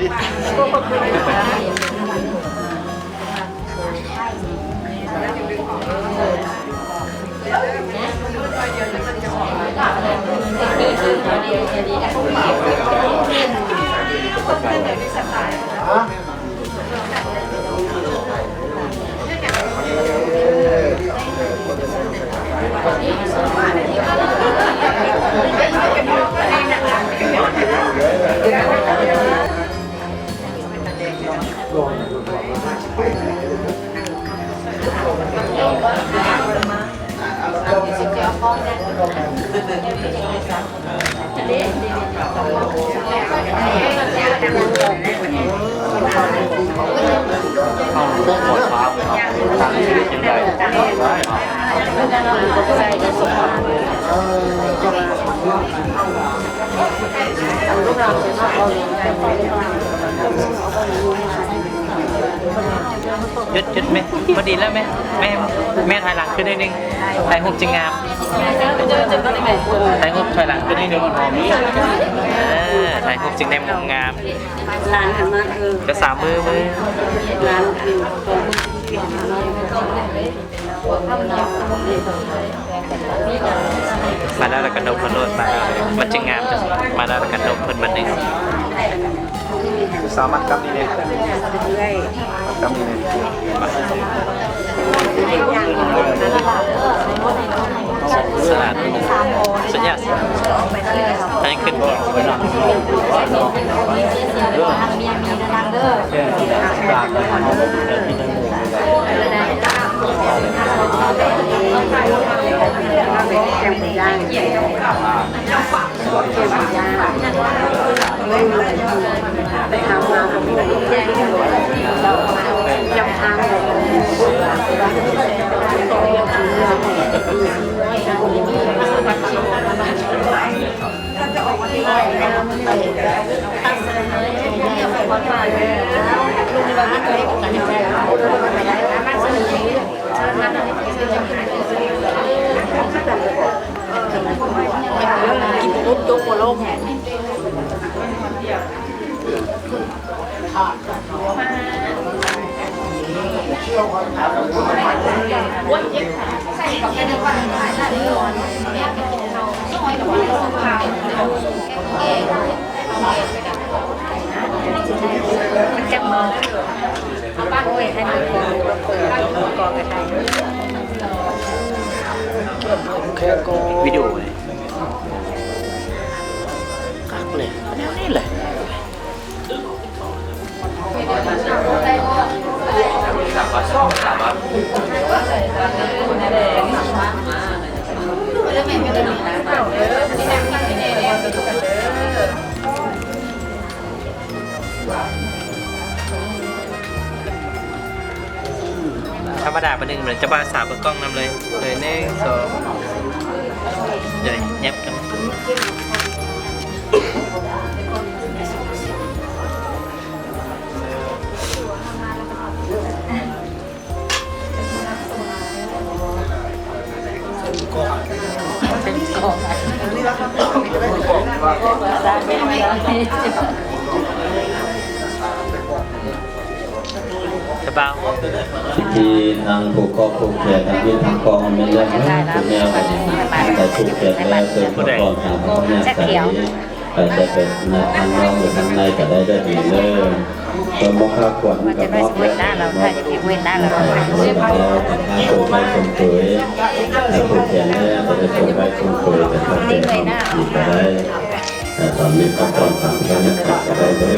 ຢຸດ ຢຸດແມ່ ພໍດີແລ້ວແມ່ ແມ່ ແມ່ຖອຍຫຼັງຂຶ້ນໜ້ອຍໜຶ່ງ ຖ່າຍຮູບຈຶ່ງງາມ ຖ່າຍຮູບຖອຍຫຼັງຂຶ້ນໜ້ອຍໜຶ່ງ ເອີ ຖ່າຍຮູບຈຶ່ງໄດ້ມຸມງາມ ຫຼານຫັ້ນມາ ເອີ ກະສາມມື ມື ຫຼານ ເອີ ສອງມື ມາແລ້ວລະກະນົບເພິ່ນໂລດ ມາແລ້ວມັນຈຶ່ງງາມ ມາແລ້ວລະກະນົບເພິ່ນບັດນີ້ ສາມາດກັບນີ້ແດ່ ກັບນີ້ແດ່ ສະຫຼາດ ສັນຍາ ໃຫ້ຂຶ້ນບໍ່ ເອີ. ວິດີໂອນີ້ ຄັກເລີຍ ແນວນີ້ແຫຼະ. ທຳມະດາປານໜຶ່ງ ເຈົ້າບ່າວສາວເບິ່ງກ້ອງນຳເລີຍ ເລີຍ ໜຶ່ງ ສອງ ເດີ ຫຍັບກັນ. ທີ່ທາງຜູ້ຄອບຜູ້ແຂນ ທາງມີດທາງຄອງ ແມ່ນແລ້ວ ຜູ້ແນວໃດ ໃດຜູກແຂນແລ້ວ ເຊີນພວກກ່ອນ ທາງພະຍາໄຊ ອາດຈະໄປນັດທາງນອກ ຫຼື ທາງໃນກະໄດ້ເດີ ດີເດີ. ເພິ່ນບໍ່ພາກວນ ມັນກະມອບແລ້ວ ເນາະ ເອີ ແລ້ວກະພາສົ່ງໄປສົ່ງໂຕຍ ໃຫ້ຜູ້ແຂນແລ້ວ ກະໄດ້ສົ່ງໄປສົ່ງໂຕຍ ແຕ່ພາແຂນເຮົາອີກກະໄດ້ ເອີ ຕອນນີ້ພາກວນ ຕາມໄປນຳກັນກະໄດ້ເດີ.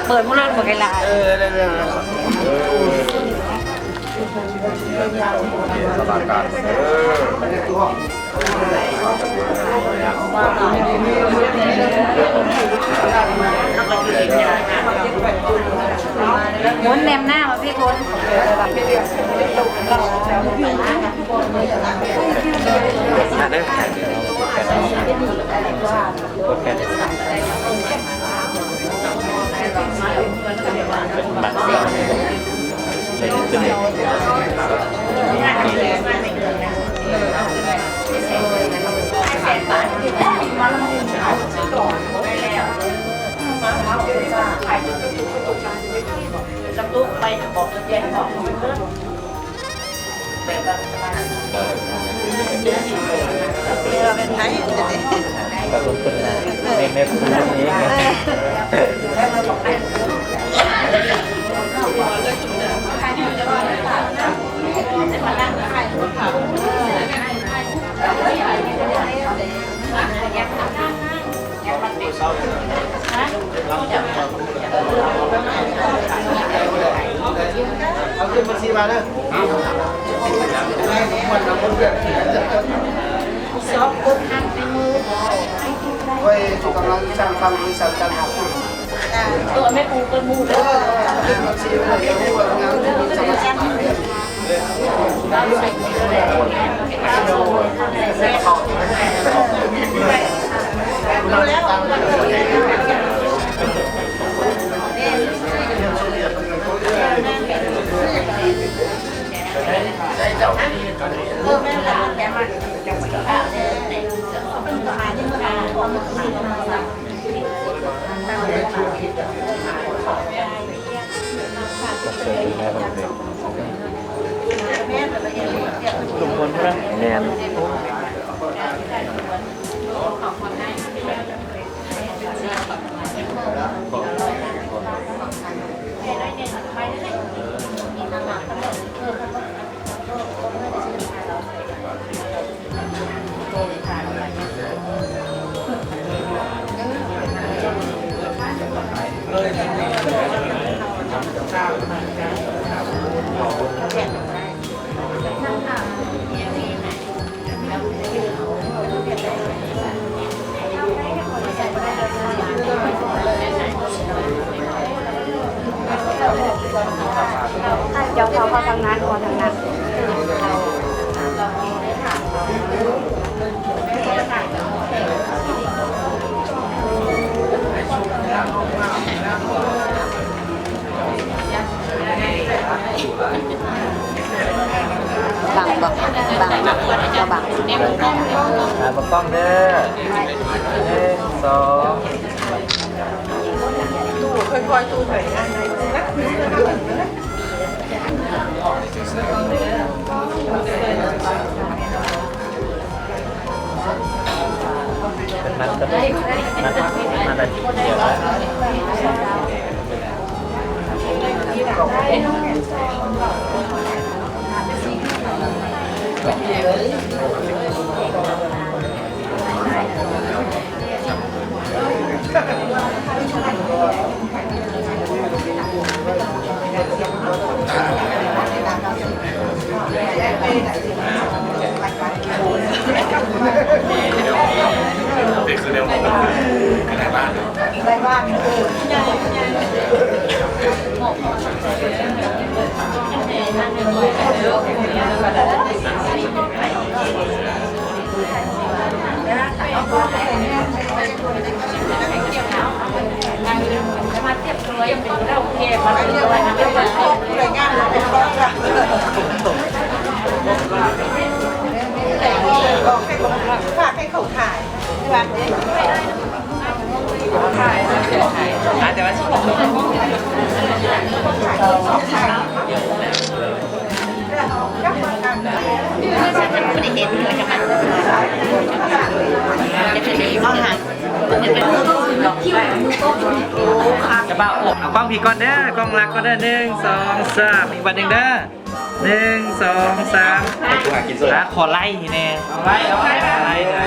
ເປີດໝົດເລີຍ ບໍ່ໃຫ້ລາຍ. ເອີ ໄດ້ ໄດ້ ໄດ້. ສະຫຼາກການເດີ ໝູນແນມໜ້າມາພີ່ພຸ້ນ ມາເດີ ໂອເຄ ເອົາຂຶ້ນບັນຊີມາເດີ ຊອບກົດຫັກໃນມື ໂອ້ຍ ສຸກກຳລັງສ້າງຟັງບໍລິສັດຈັນຫາ ຕົວແມ່ປູເກີດໝູ່ເດີ ເອີ ເປັນບັນຊີເລີຍ ຮູ້ວ່າງານສະມາຊິກ ແມ່ນ ເຈົ້າເຂົ້າ ເຂົ້າທາງນັ້ນ ເຂົ້າທາງນັ້ນ. ບັງບໍ່? ບັງບໍ່? ບໍ່ບັງ. ອ່າ ບໍ່ກ້ອງເດີ ໜຶ່ງ ສອງ. ເອົາກ້ອງພີ້ກ່ອນເດີ ກ້ອງຫຼັກກ່ອນເດີ ໜຶ່ງ ສອງ ສາມ ອີກບາດໜຶ່ງເດີ. ໜຶ່ງ ສອງ ສາມ ໃຫ້ກູຫາກິນໂຊດາ ຫາຂໍໄລ້ໃຫ້ແດ່ ເອົາໄລ້ ເອົາໄລ້ ໄລ້ ໄລ້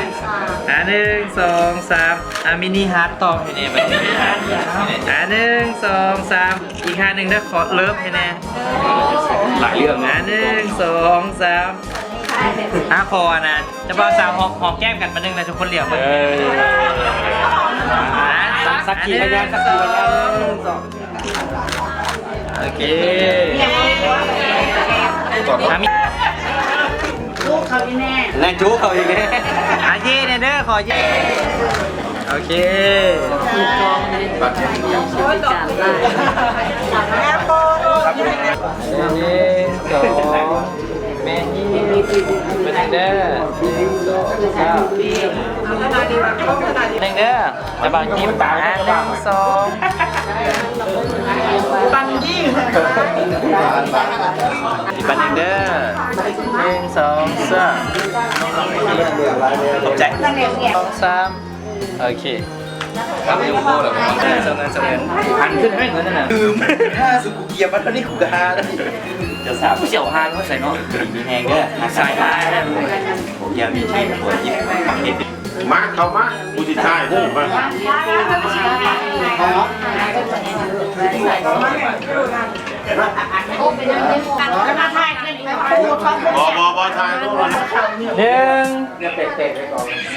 ຫາ ໜຶ່ງ ສອງ ສາມ ອ່າ ມິນິຮາດຕອບໃຫ້ແດ່ ບັດນີ້ ອ່າ ໜຶ່ງ ສອງ ສາມ ອີກທ່າໜຶ່ງເດີ ຂໍເລີບໃຫ້ແດ່ ຫຼາຍເລື່ອງນະ ອ່າ ໜຶ່ງ ສອງ ສາມ ອ່າ ຂໍອັນນ່າ ເຈົ້າບ່າວສາວຫອມ ຫອມແກ້ມກັນບາດໜຶ່ງນະ ທຸກຄົນຫຼຽວເບິ່ງ ເອີ ອ່າ ສັກ ສັກຂີພະຍານ ສັກຂີພະຍານ ໜຶ່ງ ສອງ ໂອເຄ ອ່າ ມີ ຈູ້ເຂົາອີກແນ່ ແນະ ຈູ້ເຂົາອີກແນ່ ອ່າ ເຢ້ແດ່ເດີ ຂໍເຢ້ ໂອເຄ ໜຶ່ງ ສອງ ແມ່ຮີ້ ເປັນເດີ ໜຶ່ງ ສອງ ສາມ ໜຶ່ງ ເດີ ຕາບາງຍິ້ມ ອ່າ ໜຶ່ງ ສອງ ປັນຍິ້ມ ອີກບາດໜຶ່ງເດີ ໜຶ່ງ ສອງ ສາມ ຂອບໃຈ ສອງ ສາມ ໂອເຄ ຄັບ ຍັງບໍ່ພໍດອກ ເອີ ເຊີນເງິນ ເຊີນເງິນ ຫັນຂຶ້ນໃຫ້ເງິນນັ້ນນະ ລືມ ຫາສຸດ ກູກຽມມາເທົ່ານີ້ ກູກະຫາ ເຈົ້າສາວ ກູຊິເອົາຫານມາໃສ່ເນາະ ດີມີແຮງເດີ ສາຍຫາ ຜົມຢາກມີທີ່ ຜົມຢາກ ມາ ເຂົ້າມາ ກູຊິຖ່າຍຮູບມາ ບໍ່ ບໍ່ ບໍ່ ຖ່າຍຮູບ ໜຶ່ງ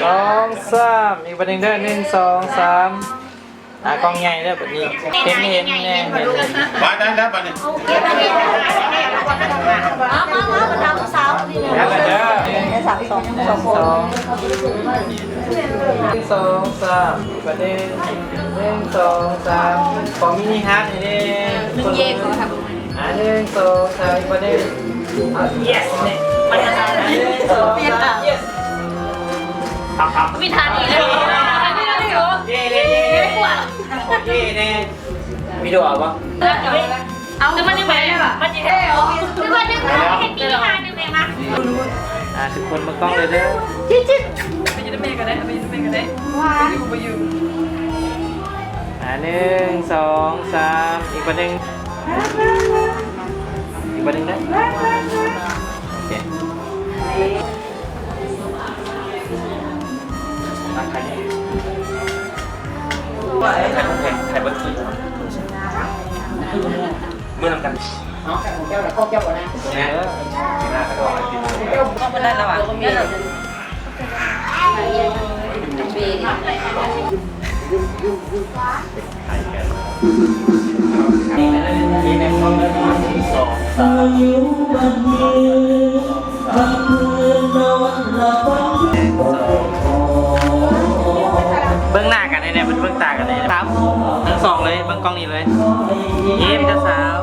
ສອງ ສາມ ອີກບາດໜຶ່ງເດີ ໜຶ່ງ ສອງ ສາມ ອ່າ ກ້ອງໃຫຍ່ເດີ ບັດນີ້ ເຫັນ ເຫັນແນ່ ເຫັນ ມາໄດ້ແລ້ວບັດນີ້ ມາ ມາ ມາ ມາ ສາມ ສອງ ສອງ ໜຶ່ງ ສອງ ສາມ ບັດນີ້ ໜຶ່ງ ສອງ ສາມ ຂໍມິນິຮາດໃຫ້ແດ່ ໜຶ່ງ ເຢ ຂໍ ອ່າ ໜຶ່ງ ສອງ ສາມ ອີກບາດໜຶ່ງ ອ່າ ເຢສ ນີ້ ໜຶ່ງ ສອງ ສາມ ເຢສ ມີທ່ານີ້ເລີຍ ເຢ ເຢ ເຢ ເຢ ແນ່ ມີໂດເອົາບໍ່? ເອົາ ຄືມັນຍັງໄປ ມັນຊິແທ້ ຄືວ່າຍັງເຮັດມີທ່າໜຶ່ງແມ່ມາ ອ່າ ທຸກຄົນມາກ້ອງເລີຍເດີ ຈິບ ຈິບ ໄປຢູ່ນຳແມ່ກໍໄດ້ ໄປຢູ່ນຳແມ່ກໍໄດ້ ບໍ່ຢູ່ ບໍ່ຢູ່ ອ່າ ໜຶ່ງ ສອງ ສາມ ອີກບາດໜຶ່ງ ອີກບາດໜຶ່ງເດີ ໂອເຄ ເມື່ອນຳກັນເນາະ ຂອງເຈົ້ານະ ຂອງເຈົ້າບໍ່ນະ ເອີ ຂອງເພິ່ນໄດ້ລະຫວາ ເບິ່ງໜ້າກັນແນ່ໆ ເບິ່ງຕາກັນແນ່ໆ ທັງສອງເລີຍ ເບິ່ງກ້ອງນີ້ເລີຍ ຍິ້ມເຈົ້າສາວ.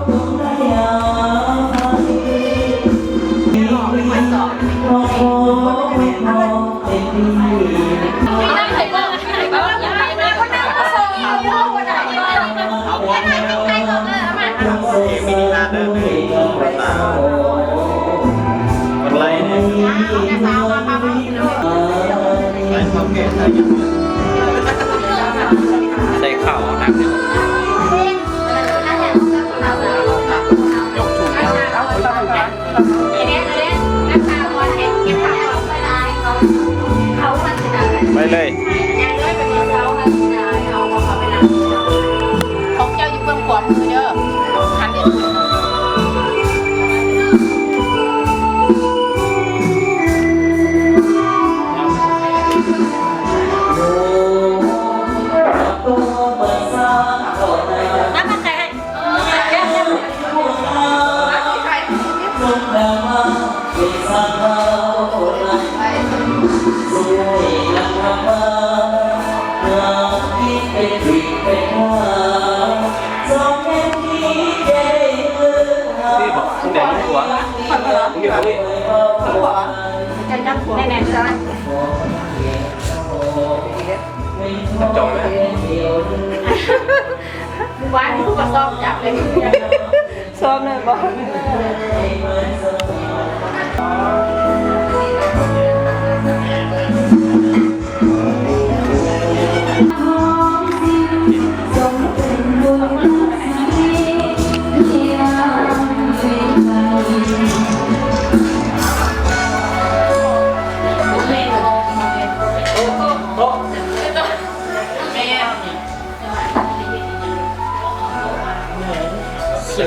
ໃສ່ເຂົ້າໜັກເດີ ໄປເລີຍ ຂອງເຈົ້າຢູ່ເບື້ອງຂວາມືເດີ ຫັນເຮັດບຸນ. ນີ້ບໍ່ ແດງຢູ່ຫວາ ແນ່ນໆ ຈັບຈອງເລີຍ ມື້ວານນີ້ກູກໍຊ້ອມຈັບເລີຍ ຊ້ອມແມ່ນບໍ່? ເ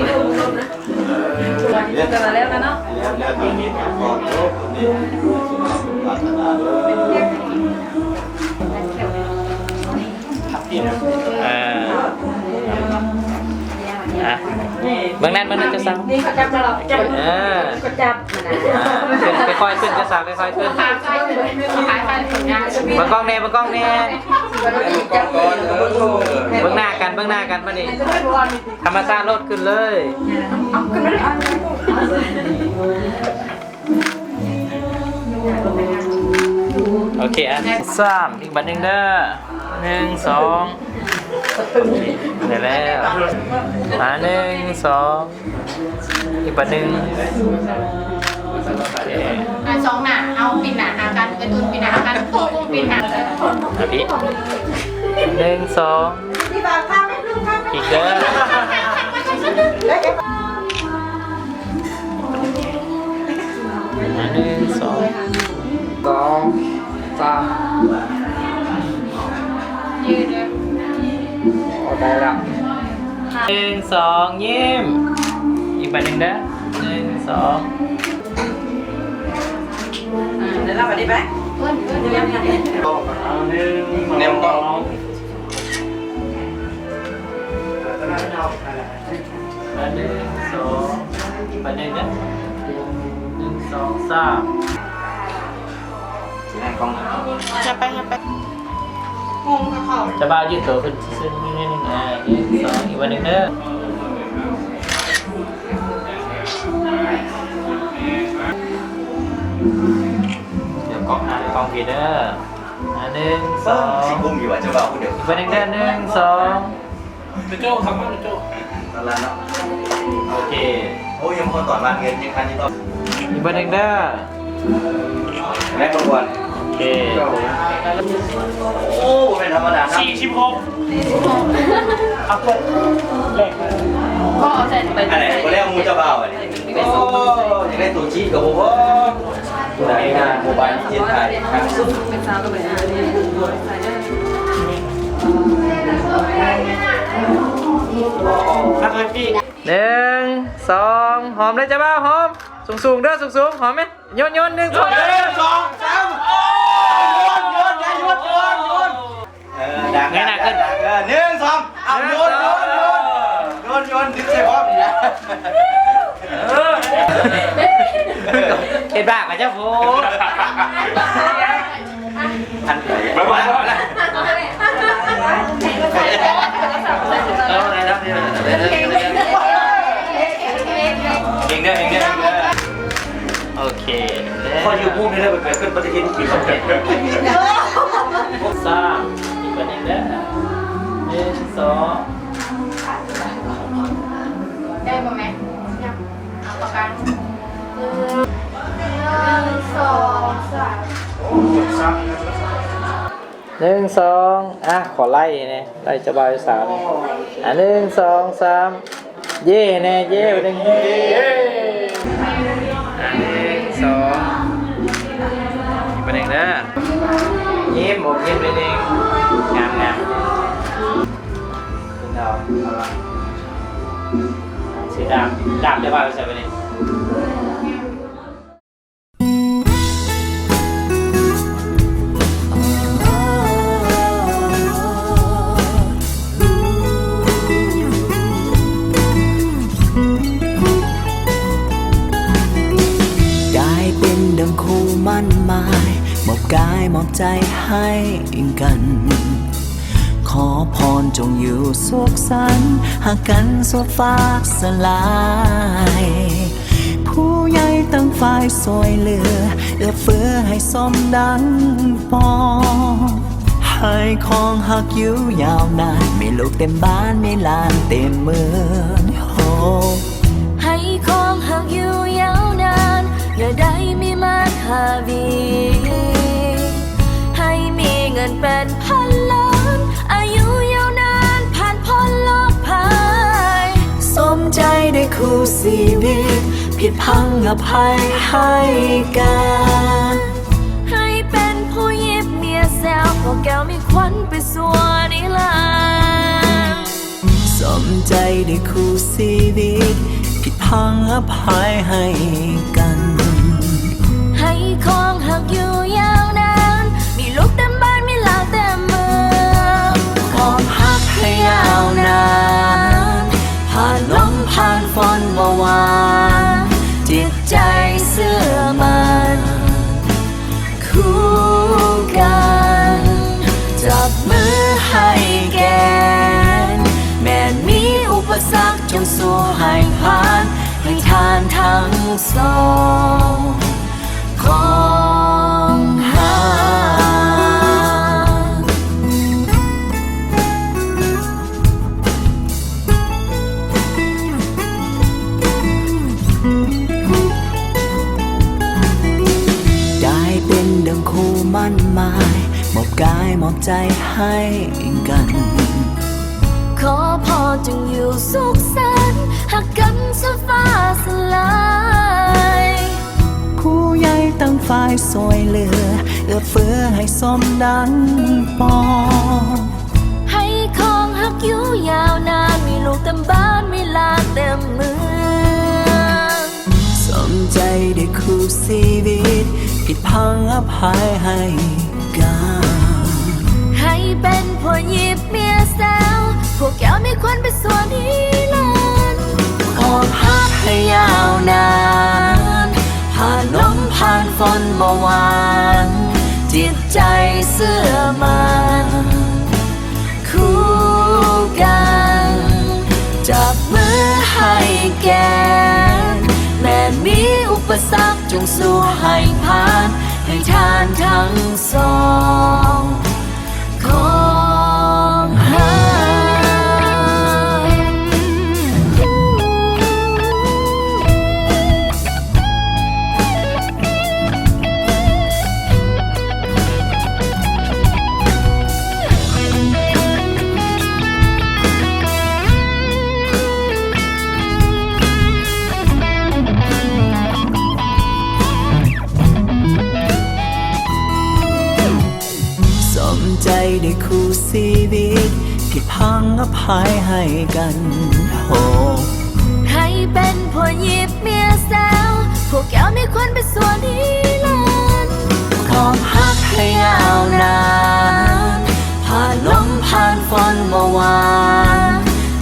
ທີ່ລົມລົມນະ ແຕ່ວ່າແລ້ວລະເນາະ ແລ້ວ ແລ້ວ ເອີ ອ່ະ ເບິ່ງນັ້ນ ເບິ່ງນັ້ນ ເຈົ້າສາວ ນີ້ເຂົາຈັບແລ້ວ ຈັບ ເອີ ເຂົາຈັບ ອ່າ ຄ່ອຍໆຂຶ້ນ ເຈົ້າສາວ ຄ່ອຍໆຂຶ້ນ ເບິ່ງກ້ອງແດ່ ເບິ່ງກ້ອງແດ່ ເບິ່ງໜ້າກັນ ເບິ່ງໜ້າກັນ ບາດນີ້ ທຳມະຊາດໂລດ ຂຶ້ນເລີຍ ໂອເຄ ອ່ະ ສາມ ອີກບາດໜຶ່ງເດີ ໜຶ່ງ ສອງ ໄດ້ແລ້ວ ອ່າ ໜຶ່ງ ສອງ ອີກບາດໜຶ່ງ ໂອເຄ ອ່ະ ສອງໜ້າ ເອົາປິ່ນໜ້າຫາກັນ ກາຕູນປິ່ນໜ້າຫາກັນ ໂຕກຸ້ງປິ່ນໜ້າ ອ່ະ ພີ້ ໜຶ່ງ ສອງ ອີກເດີ ອ່ະ ໜຶ່ງ ສອງ ສອງ ສາມ ຢືດເດີ ໂອ ໄດ້ລະ ໜຶ່ງ ສອງ ຍິ້ມ ອີກບາດໜຶ່ງເດີ ໜຶ່ງ ສອງ ອ່າ ໄດ້ລະ ບາດນີ້ໄປ ເອີ ເອີ ເອີ ໜຶ່ງ ແນມກ້ອງ ສອງ ໜຶ່ງ ສອງ ໄປເລີຍເດີ ໜຶ່ງ ສອງ ສາມ ຊິໃຫ້ກ້ອງ ຢ່າໄປ ຢ່າໄປ ງົງກັບເຂົາ ຈະບ່າວຢືດໂຕຂຶ້ນຊື່ໆ ໜຶ່ງ ໜຶ່ງ ອ່າ ໜຶ່ງ ສອງ ອີກບາດໜຶ່ງເດີ ດຽວກ້ອງ ອ່າ ກ້ອງພີ້ເດີ ອ່າ ໜຶ່ງ ສອງ ຊິກຸ້ມຢູ່ວ່າເຈົ້າບ່າວຜູ້ດຽວ ອີກບາດໜຶ່ງເດີ ໜຶ່ງ ສອງ ເຈົ້າໂຈ້ ຄຳວ່າເຈົ້າໂຈ້ ນັ້ນລະເນາະ ໂອເຄ ໂອ້ຍ ຍັງບໍ່ຮອດຕອນວາງເງິນ ຍັງທັນຢູ່ຕໍ່ ອີກເບີໜຶ່ງເດີ ແມ່ນບໍ່ຄວນ ໂອເຄ ໂອ້ ບໍ່ແມ່ນທຳມະດານະ ສີ່ສິບຫົກ ເອົາເປີດແລກ ບໍ່ເອົາໃສ່ໄປ ອັນໃດບໍ່ແລ້ວ ໝູ່ເຈົ້າບ່າວອັນນີ້ ໂອ້ ຢາກໄດ້ໂຕຈີດກໍບໍ່ພໍ ຜູ້ໃດງານໂມບາຍເຈັດໄທ ຄັກສຸດ ເປັນສາວກໍເປັນ ຄັກແຮບປີ້ ໜຶ່ງ ສອງ ຫອມເລີຍເຈົ້າບ່າວ ຫອມ ສູງໆເດີ ສູງໆ ຫອມແມະ ໂຍນໆ ໜຶ່ງ ສອງ ໜຶ່ງ ສອງ ສາມ ໂອ້ຍ ໂຍນ ໂຍນ ຢ່າໂຍນ ໂຍນ ໂຍນ ເອີ ດັງ ເງີຍໜ້າຂຶ້ນ ເອີ ໜຶ່ງ ສອງ ເອົາ ໂຍນ ໂຍນ ໂຍນ ໂຍນ ດຶງໃສ່ພ້ອມນີ້ນະ ເອີ ເຮັດບາບກັບເຈົ້າໂພດ. ອັນ ເຮັງເດີ ເຮັງເດີ ເຮັງເດີ ໂອເຄ ຂໍຢູ່ມຸມນີ້ເດີ ເກີດຂຶ້ນປະຕິທິນ ສາມ ອີກຄົນໜຶ່ງເດີ ໜຶ່ງ ສອງ ໄດ້ບໍ່ແມ່? ເອົາປາກກາ ໜຶ່ງ ໜຶ່ງ ສອງ ສາມ ໜຶ່ງ ສອງ ອ່ະ ຂໍໄລ່ແດ່ ໄລ່ເຈົ້າບ່າວເຈົ້າສາວແດ່ ອ່ະ ໜຶ່ງ ສອງ ສາມ ເຢ້ແດ່ ເຢ້ ບາດໜຶ່ງ ອ່ະ ໜຶ່ງ ສອງ ອີກບາດໜຶ່ງເດີ ຍິ້ມ ອົບຍິ້ມໜ້ອຍໜຶ່ງ ງາມໆ ເອົາ ເອົາລະ ຊິດາມ ດາມເຈົ້າບ່າວໃສ່ບາດນີ້. ກາຍເປັນດັ່ງຄູ່ໝັ້ນໝາຍ ມອບກາຍມອບໃຈໃຫ້ກັນ ຂໍພອນຈົ່ງຢູ່ສຸກສັນ ຮັກກັນສູ່ຟ້າສະຫຼາຍ ຜູ້ໃຫຍ່ຕ່າງຝ່າຍຊ່ວຍເຫຼືອ ເອື້ອເຟື້ອໃຫ້ສົມດັ່ງປອງ ໃຫ້ຄອງຮັກຢູ່ຍາວນານ ມີລູກເຕັມບ້ານ ມີຫຼານເຕັມເມືອງ ໂຮ ໃຫ້ຄອງຮັກຢູ່ຍາວນານ ຢ່າໄດ້ມີມາຫາບີ ໃຫ້ມີເງິນເປັນພັນລ້ານ ອາຍຸຍາວນານ ຜ່ານພົ້ນໂລກໄພ ສົມໃຈໄດ້ຄູ່ຊີວິດ ຜິດພັງອະໄພໃຫ້ກັນ ໃຫ້ເປັນຜູ້ຍິບເມຍແຊວ ພວກແກ້ວມີຄວັນໄປຊົ່ວນິລັນ ສົມໃຈໄດ້ຄູ່ຊີວິດ ຜິດພັງອະໄພໃຫ້ກັນ ໃຫ້ຄອງຮັກຢູ່ຍາວນານ ມີລູກເຕັມບ້ານ ມີຫຼານເຕັມເມືອງ ຄອງຮັກໃຫ້ຍາວນານ ຜ່ານລົມຜ່ານຝົນບໍ່ວ່າ ຈິດໃຈເຊື່ອໝັ້ນ ຄູ່ກັນ ຈັບມືໃຫ້ແກ່ນ ແມ່ນມີອຸປະສັກຈົ່ງສູ້ໃຫ້ຜ່ານ ໃຫ້ທ່ານທັງສອງ ຄອງຮັກ. ກາຍເປັນດັ່ງຄູ່ໝັ້ນໝາຍ ມອບກາຍມອບໃຈໃຫ້ກັນ ຂໍພອນຈົ່ງຢູ່ສຸກສັນ ຮັກກັນສູ່ຟ້າສະຫຼາຍ ຜູ້ໃຫຍ່ຕ່າງຝ່າຍຊ່ວຍເຫຼືອ ເອື້ອເຟື້ອໃຫ້ສົມດັ່ງປອງ ໃຫ້ຄອງຮັກຢູ່ຍາວນານ ມີລູກເຕັມບ້ານ ມີຫຼານເຕັມເມືອງ ສົມໃຈໄດ້ຄູ່ຊີວິດ ຜິດພັງອະໄພໃຫ້ກັນ ໃຫ້ເປັນຜົວຍິບເມຍແຊວ ພວກແກ້ວມີຄວັນໄປຊົ່ວນິລັນ ຄອງຮັກໃຫ້ຍາວນານ ຜ່ານລົມຜ່ານຝົນບໍ່ຫວັ່ນ ຈິດໃຈເຊື່ອໝັ້ນ ຄູ່ກັນ ຈັບມືໃຫ້ແກ່ນ ແມ່ນມີອຸປະສັກຈົ່ງສູ້ໃຫ້ຜ່ານ ໃຫ້ທ່ານທັງສອງ ຄອງຮັກ. ສົມໃຈໄດ້ຄູ່ຊີວິດ ທີ່ພັງອະໄພໃຫ້ກັນ ໂຮ ເປັນຜູ້ຍິບເມຍແຊວ ພວກເຈົ້າມີຄວນໄປສວນທີ່ລານ ຄວາມຮັກໃຫ້ຍາວນານ ຜ່ານລົມຜ່ານຝົນບໍ່ວ່າ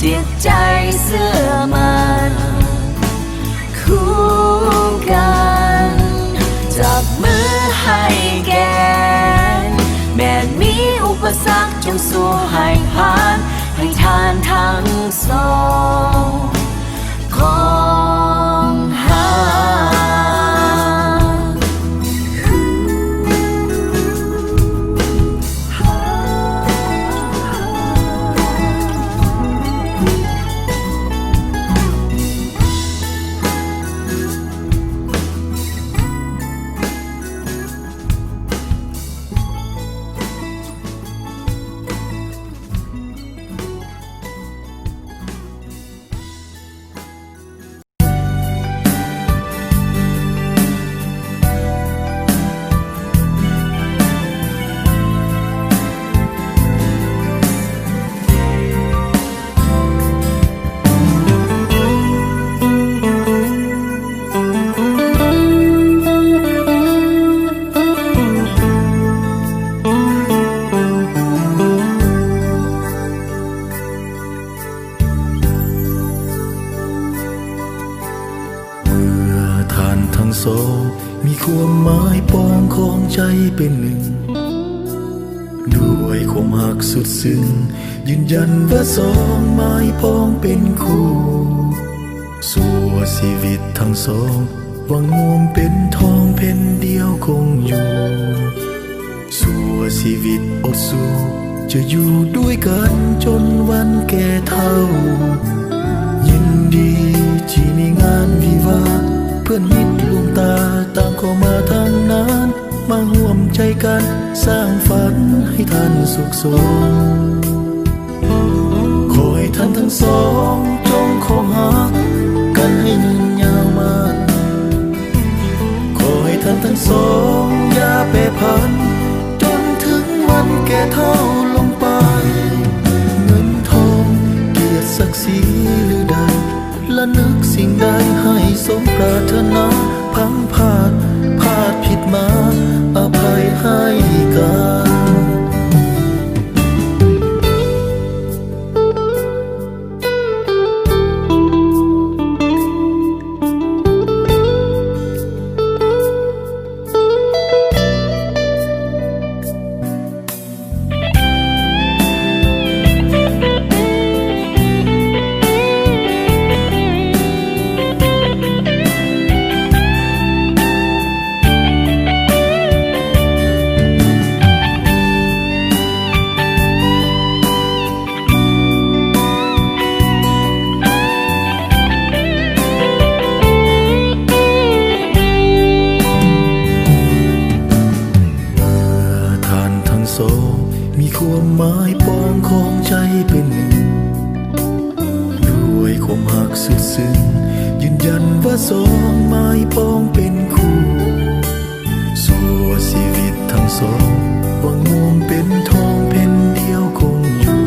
ຈິດໃຈເຊື່ອໝັ້ນ ຄູ່ກັນ ຈັບມືໃຫ້ແກ່ນ ແມ່ນມີອຸປະສັກຈົ່ງສູ້ໃຫ້ຜ່ານ ໃຫ້ທ່ານທັງສອງຂອງເຮົາ. ເມື່ອທ່ານທັງສອງມີຄວາມໝາຍປອງຂອງໃຈເປັນໜຶ່ງ ດ້ວຍຄວາມຮັກສຸດຊຶ້ງ ຢືນຢັນວ່າສອງໝາຍປອງເປັນຄູ່ ຊົ່ວຊີວິດທັງສອງ ຫວັງຮ່ວມເປັນທອງແຜ່ນດຽວຄົງຢູ່ ຊົ່ວຊີວິດອົດສູ້ ຈະຢູ່ດ້ວຍກັນຈົນວັນແກ່ເຖົ້າ ຍິນດີທີ່ມີງານວິວາ ເພື່ອນມິດລວງຕາຕ່າງກໍມາທັງນັ້ນ ມາຮ່ວມໃຈກັນສ້າງຝັນໃຫ້ທ່ານສຸກສົມ. ຂໍໃຫ້ທ່ານທັງສອງຈົ່ງຄົງຮັກກັນໃຫ້ຍືນຍາວມານ. ຂໍໃຫ້ທ່ານທັງສອງຢ່າແປຜັນ ຈົນເຖິງວັນແກ່ເຖົ້າລົງໄປ. ເງິນທອງ ກຽດສັກສີຫຼືໃດ ລະນຶກສິ່ງໃດໃຫ້ສົມປາດຖະໜາ. ພັງພາດ ພາດຜິດມາ ອະໄພໃຫ້ກັນ. ເມື່ອທ່ານທັງສອງມີຄວາມໝາຍປອງຂອງໃຈເປັນໜຶ່ງ ດ້ວຍຄວາມຮັກສຸດຊຶ້ງ ຢືນຢັນວ່າສອງໝາຍປອງເປັນຄູ່. ຊົ່ວຊີວິດທັງສອງ ຫວັງຮ່ວມເປັນທອງແຜ່ນດຽວຄົງຢູ່.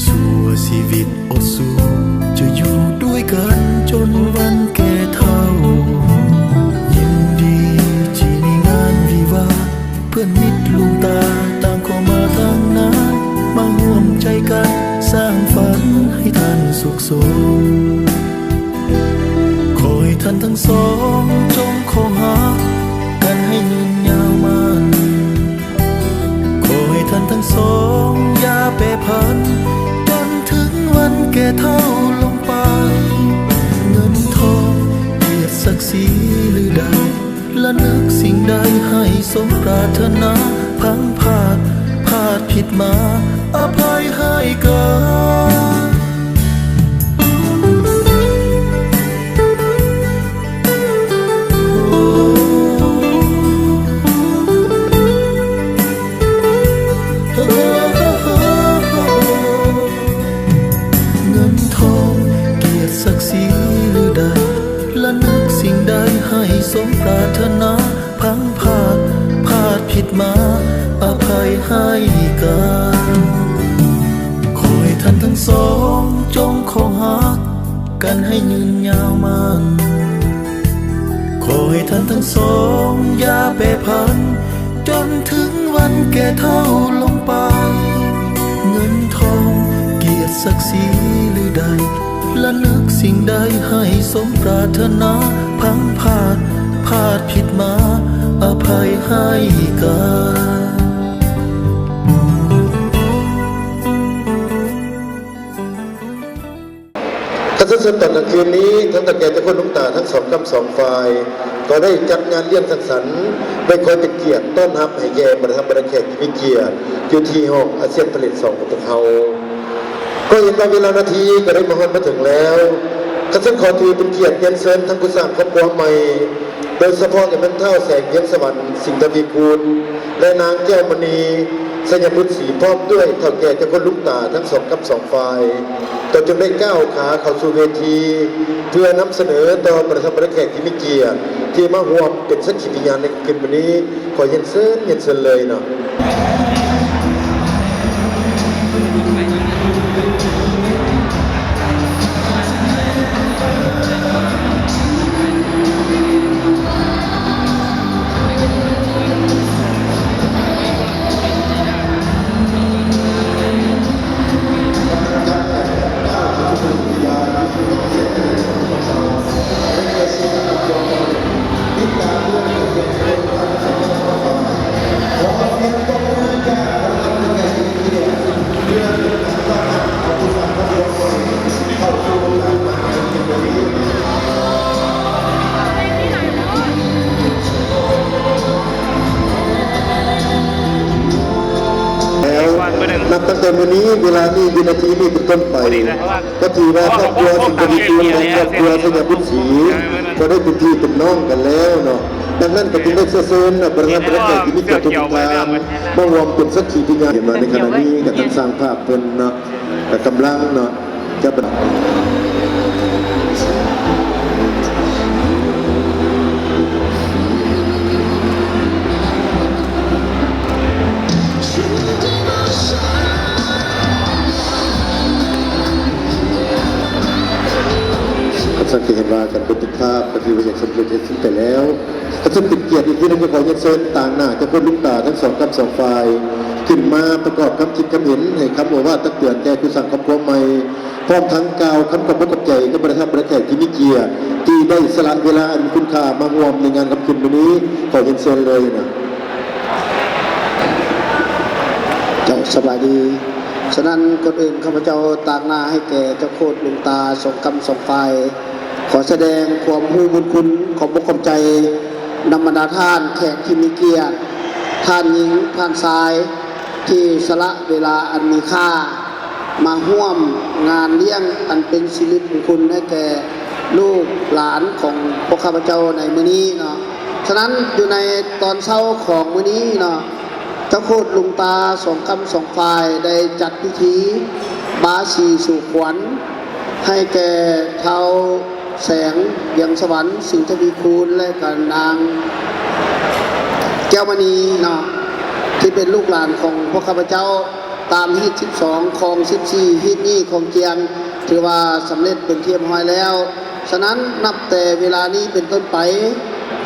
ຊົ່ວຊີວິດອົດສູ້ ຈະຢູ່ດ້ວຍກັນຈົນວັນແກ່ເຖົ້າ. ຍິນດີທີ່ມີງານວິວາ ເພື່ອນມິດລວງຕາຕ່າງກໍມາທາງນັ້ນ ມາຮ່ວມໃຈກັນສ້າງຝັນໃຫ້ທ່ານສຸກສົມ. ຂໍໃຫ້ທ່ານທັງສອງຈົ່ງຄົງຮັກກັນໃຫ້ຍືນຍາວມານ. ຂໍໃຫ້ທ່ານທັງສອງຢ່າແປຜັນ ຈົນເຖິງວັນແກ່ເຖົ້າລົງໄປ. ເງິນທອງ ກຽດສັກສີຫຼືໃດ ລະນຶກສິ່ງໃດໃຫ້ສົມປາດຖະໜາ. ພັງພາດ ພາດຜິດມາ ອະໄພໃຫ້ກັນ. ເງິນທອງ ກຽດສັກສີຫຼືໃດ ລະນຶກສິ່ງໃດໃຫ້ສົມປາດຖະໜາ. ພັງພາດ ພາດຜິດມາ ອະໄພໃຫ້ກັນ. ຂໍໃຫ້ທ່ານທັງສອງຈົ່ງຄົງຮັກ ກັນໃຫ້ຍືນຍາວໝັ້ນ ຂໍໃຫ້ທ່ານທັງສອງຢ່າແປຜັນ ຈົນເຖິງວັນແກ່ເຖົ້າລົງໄປ ເງິນທອງ ກຽດສັກສີຫຼືໃດ ລະນຶກສິ່ງໃດໃຫ້ສົມປາດຖະໜາ ພັງພາດ ພາດຜິດມາ ອະໄພໃຫ້ກັນ. ຄັນຊັ້ນ ຕອນກາງຄືນນີ້ ທາງເຖົ້າແກ່ເຈົ້າໂຄດຫຼວງຕາທັງສອງກ້ຳສອງຝ່າຍ ກໍໄດ້ຈັດງານລ້ຽງສັງສັນ ໄວ້ຄອຍເປັນກຽດຕ້ອນຮັບໃຫ້ແກ່ບັນດາທ່ານບັນດາແຂກທີ່ມີກຽດ ຢູ່ທີ່ຫ້ອງອາຊຽນພາເລດສອງຂອງພວກເຮົາ. ກໍເຫັນວ່າເວລານາທີກໍໄດ້ມາຮອດມາເຖິງແລ້ວ, ຄັນຊັ້ນຂໍຖືເປັນກຽດຮຽນເຊີນທາງຜູ້ສ້າງຄອບຄົວໃໝ່ ໂດຍສະເພາະກໍແມ່ນທ້າວແສງວຽງສະຫວັນ ສິງທະວີຄູນ ແລະ ນາງແກ້ວມະນີ ໄຊຍະບຸດສີ ພ້ອມດ້ວຍເຖົ້າແກ່ເຈົ້າໂຄດລຸງຕາທັງສອງກ້ຳສອງຝ່າຍ ກໍຈຶ່ງໄດ້ກ້າວຂາເຂົ້າສູ່ເວທີ ເພື່ອນຳສະເໜີຕໍ່ບັນດາທ່ານບັນດາແຂກທີ່ມີກຽດ ທີ່ມາຮ່ວມເປັນສັກຂີພະຍານໃນຄ່ຳຄືນມື້ນີ້. ຂໍຮຽນເຊີນ ຮຽນເຊີນເລີຍເນາະ. ແລ້ວ ນັບຕັ້ງແຕ່ມື້ນີ້ ເວລານີ້ ວິນາທີນີ້ເປັນຕົ້ນໄປ ກໍຖືວ່າຄອບຄົວສິງທະວີຄູນ ແລະ ຄອບຄົວໄຊຍະບຸດສີ ກໍໄດ້ເປັນພີ່ເປັນນ້ອງກັນແລ້ວເນາະ. ດັ່ງນັ້ນກໍຈຶ່ງໄດ້ເຊື້ອເຊີນບັນດາທ່ານບັນດາແຂກທີ່ມີກຽດທຸກໆທ່ານ ມາຮ່ວມເປັນສັກຂີພະຍານ. ເຫັນວ່າໃນຂະນະນີ້ກໍທາງຊ່າງພາບເພິ່ນເນາະ ກໍກຳລັງເນາະ ຈະບັນ ກໍສັງເກດເຫັນວ່າການບັນທຶກພາບກໍຖືວ່າຢ່າງສຳເລັດເສັດສິ້ນໄປແລ້ວ. ກໍເຊິ່ງເປັນກຽດອີກທີໜຶ່ງ ກໍຂໍຮຽນເຊີນຕາງໜ້າເຈົ້າໂຄດລຸງຕາທັງສອງກ້ຳສອງຝ່າຍ ຂຶ້ນມາປະກອບຄຳຄິດຄຳເຫັນ ໃຫ້ຄຳໂອວາດຕັກເຕືອນແກ່ຜູ້ສ້າງຄອບຄົວໃໝ່ ພ້ອມທັງກ່າວຄຳຂອບອົກຂອບໃຈກັບບັນດາທ່ານບັນດາແຂກທີ່ມີກຽດ ທີ່ໄດ້ສະຫຼະເວລາອັນມີຄຸນຄ່າມາຮ່ວມໃນງານຄ່ຳຄືນມື້ນີ້ ຂໍຮຽນເຊີນເລີຍນະ. ເຈົ້າ ສະບາຍດີ. ສະນັ້ນ ກ່ອນອື່ນ ຂ້າພະເຈົ້າຕາງໜ້າໃຫ້ແກ່ເຈົ້າໂຄດລຸງຕາສອງກ້ຳສອງຝ່າຍ ຂໍສະແດງຄວາມຮູ້ບຸນຄຸນ ຂອບອົກຂອບໃຈນຳບັນດາທ່ານແຂກທີ່ມີກຽດ ທ່ານຍິງ ທ່ານຊາຍ ທີ່ສະຫຼະເວລາອັນມີຄ່າ ມາຮ່ວມງານລ້ຽງອັນເປັນສິລິມຸງຄຸນໃຫ້ແກ່ລູກຫຼານຂອງພວກຂ້າພະເຈົ້າໃນມື້ນີ້ເນາະ. ສະນັ້ນ ຢູ່ໃນຕອນເຊົ້າຂອງມື້ນີ້ເນາະ ເຈົ້າໂຄດລຸງຕາສອງກ້ຳສອງຝ່າຍ ໄດ້ຈັດພິທີບາສີສູ່ຂວັນ ໃຫ້ແກ່ທ້າວແສງ ວຽງສະຫວັນ ສິງທະວີຄູນ ແລະ ກໍນາງແກ້ວມະນີເນາະ ທີ່ເປັນລູກຫຼານຂອງພວກຂ້າພະເຈົ້າ ຕາມຮີດສິບສອງ ຄອງສິບສີ່ ຮີດຍີ່ ຄອງຈຽງ ຖືວ່າສຳເລັດເປັນທີ່ຮຽບຮ້ອຍແລ້ວ. ສະນັ້ນ ນັບແຕ່ເວລານີ້ເປັນຕົ້ນໄປ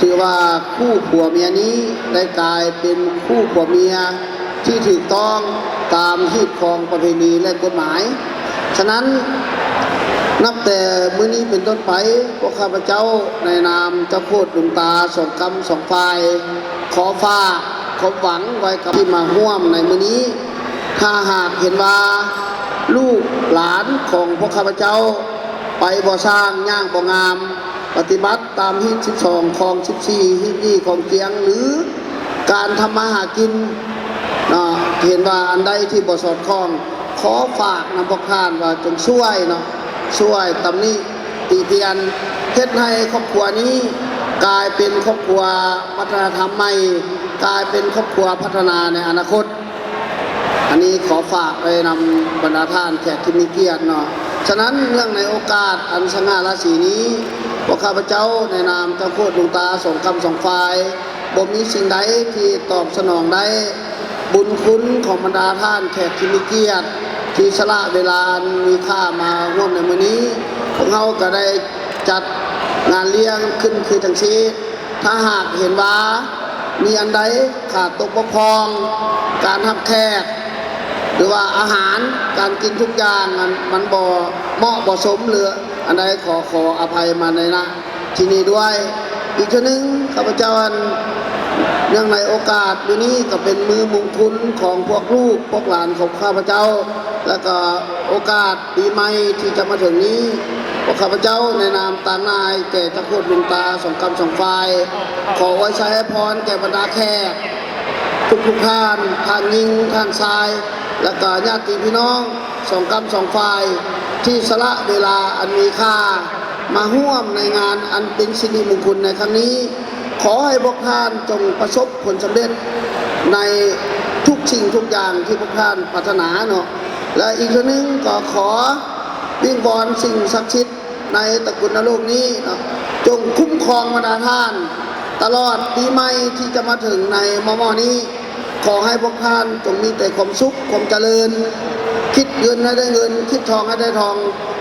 ຖືວ່າຄູ່ຜົວເມຍນີ້ໄດ້ກາຍເປັນຄູ່ຜົວເມຍທີ່ຖືກຕ້ອງຕາມຮີດຄອງປະເພນີ ແລະ ກົດໝາຍ. ສະນັ້ນ ນັບແຕ່ມື້ນີ້ເປັນຕົ້ນໄປ ພວກຂ້າພະເຈົ້າໃນນາມເຈົ້າໂຄດລຸງຕາສອງກ້ຳສອງຝ່າຍ ຂໍຝາກຄວາມຫວັງໄວ້ກັບທີ່ມາຮ່ວມໃນມື້ນີ້ ຖ້າຫາກເຫັນວ່າລູກຫຼານຂອງພວກຂ້າພະເຈົ້າ ໄປບໍ່ຊ້າງ ຍ່າງບໍ່ງາມ ປະຕິບັດຕາມຮີດສິບສອງ ຄອງສິບສີ່ ຮີດຍີ່ ຄອງຈຽງ ຫຼື ການທຳມາຫາກິນເນາະ ເຫັນວ່າອັນໃດທີ່ບໍ່ສອດຄ່ອງ ຂໍຝາກນຳພວກທ່ານວ່າຈົ່ງຊ່ວຍເນາະ ຊ່ວຍຕຳໜິຕິຕຽນ ເຮັດໃຫ້ຄອບຄົວນີ້ກາຍເປັນຄອບຄົວວັດທະນະທຳໃໝ່ ກາຍເປັນຄອບຄົວພັດທະນາໃນອະນາຄົດ. ອັນນີ້ຂໍຝາກໄວ້ນຳບັນດາທ່ານແຂກທີ່ມີກຽດເນາະ. ສະນັ້ນ ເນື່ອງໃນໂອກາດອັນສະຫງ່າລາສີນີ້ ພວກຂ້າພະເຈົ້າໃນນາມເຈົ້າໂຄດຫຼວງຕາສອງກ້ຳສອງຝ່າຍ ບໍ່ມີສິ່ງໃດທີ່ຕອບສະໜອງໄດ້ບຸນຄຸນຂອງບັນດາທ່ານແຂກທີ່ມີກຽດ ທີ່ສະຫຼະເວລາອັນມີຄ່າມາຮ່ວມໃນມື້ນີ້. ພວກເຮົາກໍໄດ້ຈັດງານລ້ຽງຂຶ້ນຄືຈັ່ງຊີ້. ຖ້າຫາກເຫັນວ່າມີອັນໃດຂາດຕົກບົກຜ່ອງ, ການຮັບແຂກ ຫຼືວ່າອາຫານການກິນທຸກຢ່າງ ອັນມັນບໍ່ເໝາະບໍ່ສົມ ຫຼືອັນໃດ ຂໍ ຂໍອະໄພມາໃນນະ ທີ່ນີ້ດ້ວຍ. ອີກເທື່ອໜຶ່ງ ຂ້າພະເຈົ້າ ອັນ ເນື່ອງໃນໂອກາດມື້ນີ້ ກໍເປັນມື້ມົງຄຸນຂອງພວກລູກພວກຫຼານຂອງຂ້າພະເຈົ້າ ແລະ ກໍໂອກາດປີໃໝ່ທີ່ຈະມາເຖິງນີ້ ພວກຂ້າພະເຈົ້າໃນນາມຕາງນາຍແກ່ເຈົ້າໂຄດຫຼວງຕາສອງກ້ຳສອງຝ່າຍ ຂໍອວຍໄຊໃຫ້ພອນແກ່ບັນດາແຂກທຸກໆທ່ານ, ທ່ານຍິງ, ທ່ານຊາຍ ແລະ ກໍຍາດຕິພີ່ນ້ອງ ສອງກ້ຳສອງຝ່າຍ ທີ່ສະຫຼະເວລາອັນມີຄ່າມາຮ່ວມໃນງານອັນເປັນສິລິມຸງຄຸນໃນຄັ້ງນີ້. ຂໍໃຫ້ພວກທ່ານຈົ່ງປະສົບຜົນສຳເລັດໃນທຸກສິ່ງທຸກຢ່າງທີ່ພວກທ່ານປາດຖະໜາເນາະ. ແລະ ອີກເທື່ອໜຶ່ງກໍຂໍວິງວອນສິ່ງສັກສິດໃນຕະກຸນນະໂລກນີ້ເນາະ ຈົ່ງຄຸ້ມຄອງບັນດາທ່ານ ຕະຫຼອດປີໃໝ່ທີ່ຈະມາເຖິງໃນມໍ່ໆນີ້. ຂໍໃຫ້ພວກທ່ານຈົ່ງມີແຕ່ຄວາມສຸກ, ຄວາມຈະເລີນ, ຄິດເງິນໃຫ້ໄດ້ເງິນ, ຄິດທອງໃຫ້ໄດ້ທອງ,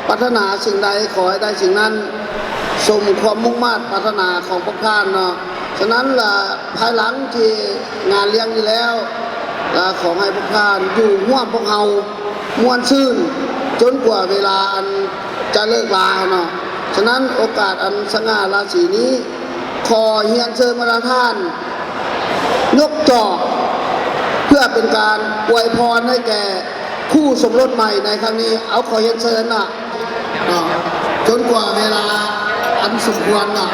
ປາດຖະໜາສິ່ງໃດຂໍໃຫ້ໄດ້ສິ່ງນັ້ນ ສົມຄວາມມຸ່ງມາດປາດຖະໜາຂອງພວກທ່ານເນາະ. ສະນັ້ນລະ ພາຍຫຼັງທີ່ງານລ້ຽງນີ້ແລ້ວ ລະຂໍໃຫ້ພວກທ່ານຢູ່ຮ່ວມພວກເຮົາມ່ວນຊື່ນ ຈົນກວ່າເວລາອັນຈະເລີກລາເນາະ. ສະນັ້ນໂອກາດອັນສະຫງ່າລາສີນີ້ ຂໍຮຽນເຊີນບັນດາທ່ານ ຍົກຈອກ ເພື່ອເປັນການອວຍພອນໃຫ້ແກ່ຄູ່ສົມລົດໃໝ່ໃນຄັ້ງນີ້. ເອົາ ຂໍຮຽນເຊີນເນາະ ເນາະ ຈົນກວ່າເວລາອັນສົມຄວນເນາະ.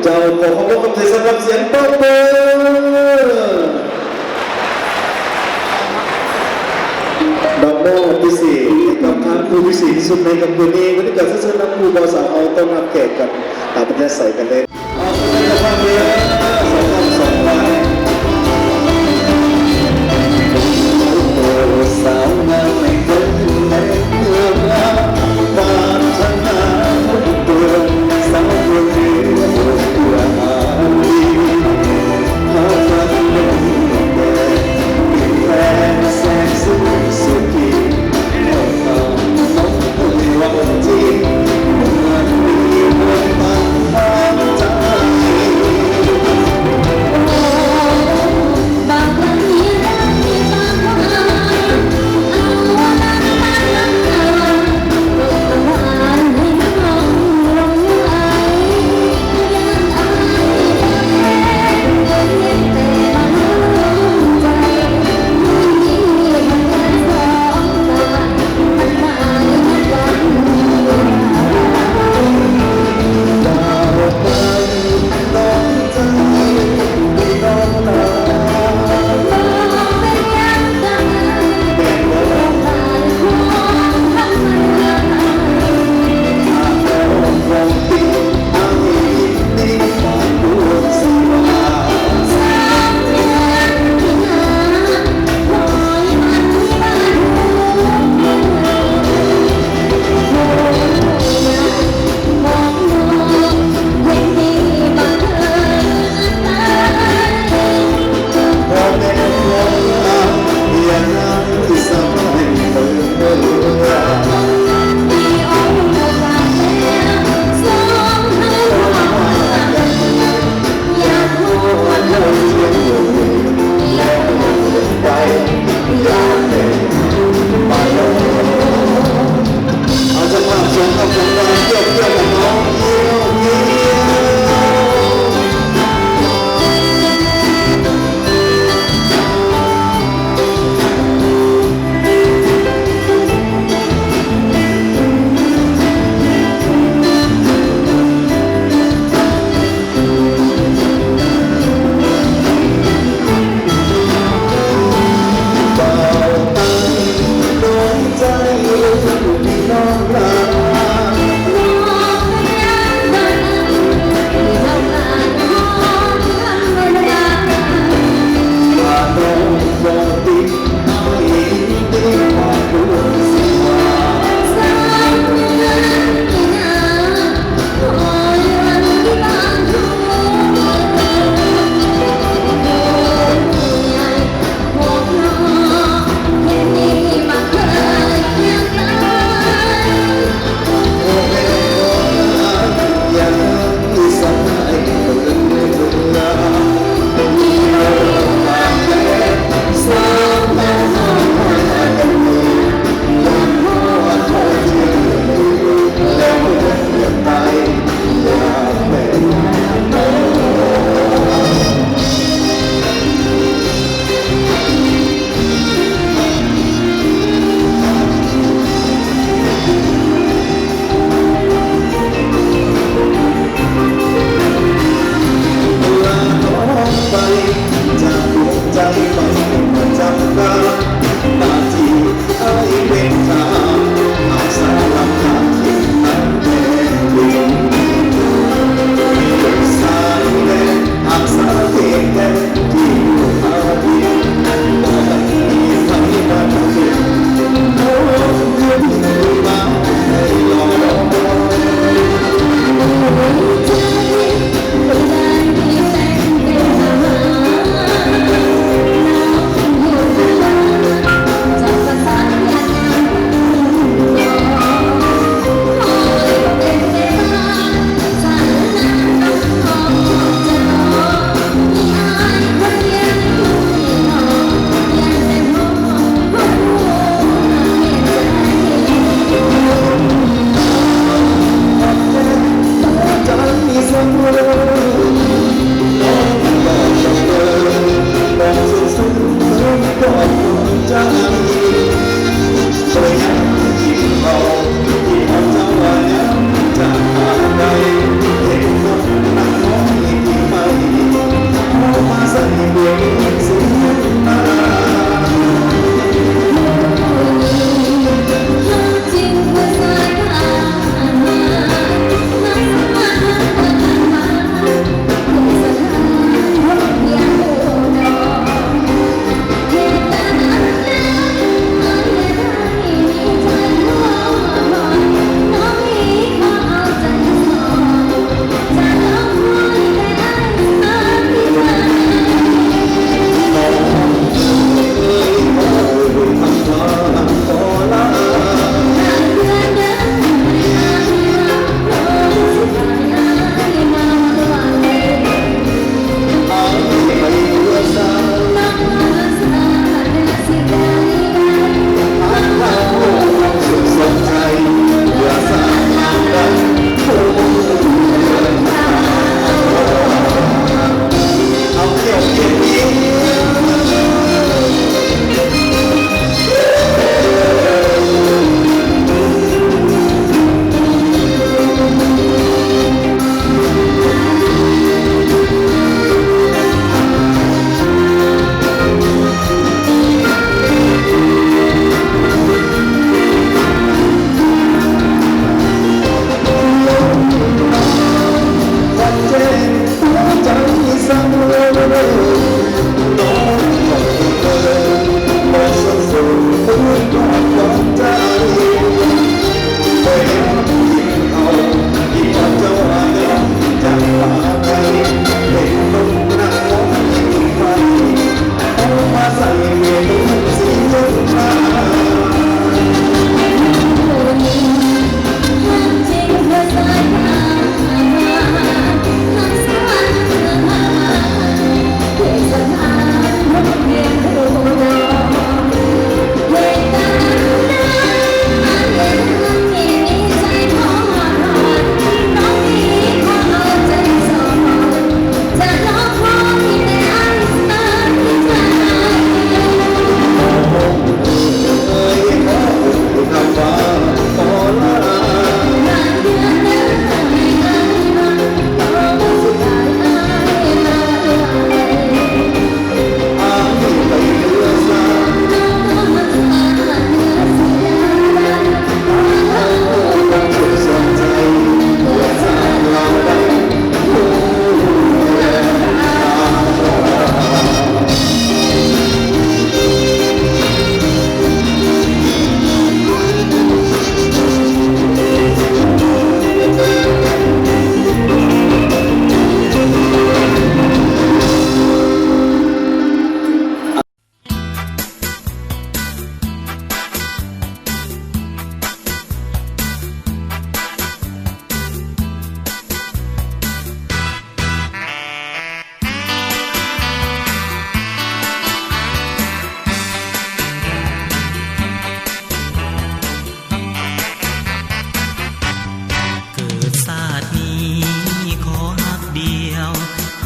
ເຈົ້າ ຂໍຂອບຄຸນຂອບໃຈສຳລັບສຽງຕົບມື ດອກໂມພິເສດໃຫ້ກັບທາງຜູ້ພິເສດທີ່ສຸດໃນຄ່ຳຄືນນີ້. ວັນນີ້ກໍເຊີນນຳຄູ່ບ່າວສາວເຮົາຕ້ອນຮັບແຂກກັນ ເອົາ ເປັນແນວໃສກັນເລີຍ.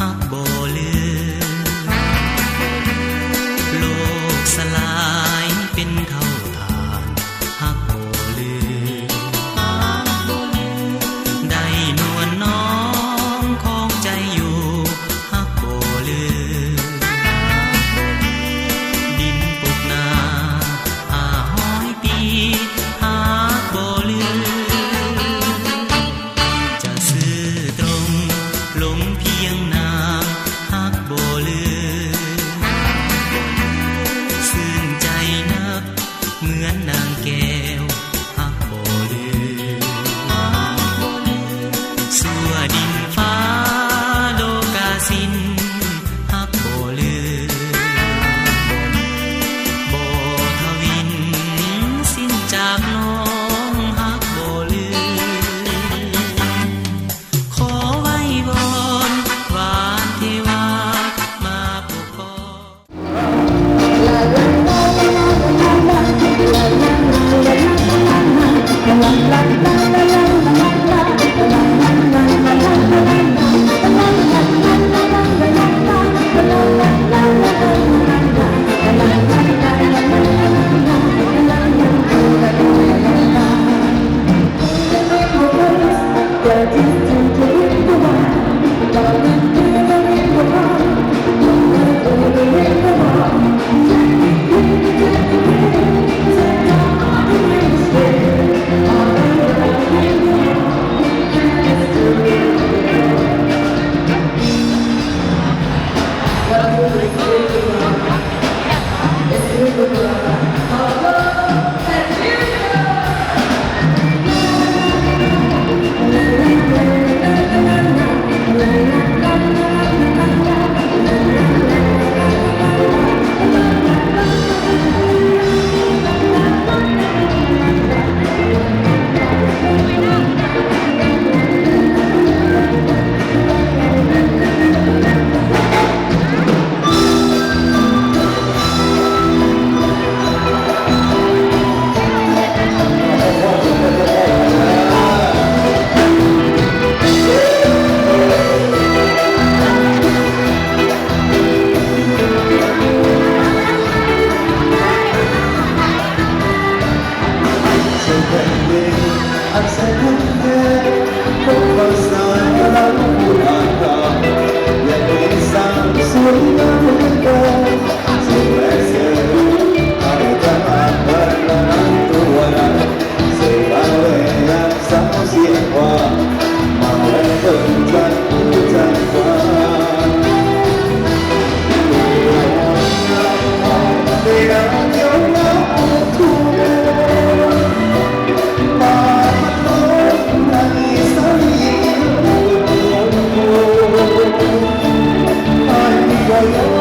ຮັກບໍ່ລືມ ໂລກສະຫຼາຍເປັນເທົ່າທານ ຮັກບໍ່ລືມ ໄດ້ນວນນ້ອງຄອງໃຈຢູ່ ຮັກບໍ່ລືມ ດິນປົກໜ້າຫ້າຮ້ອຍປີ ຮັກບໍ່ລືມ ຈະຊື່ຕົງລົງພຽງນາມ ຮັກບໍ່ລືມ ຊື່ນໃຈນັກເໝືອນນາງແກ້ວ ຮັກບໍ່ລືມ ຊົ່ວດິນຟ້າໂລກາສິ້ນ ຮັກບໍ່ລືມ ບໍ່ທະວິນສິ້ນຈາກນ້ອງ ຮັກບໍ່ລືມ ຂໍໄວ້ວອນຫວານເທວາ ມາປົກປ້ອງ.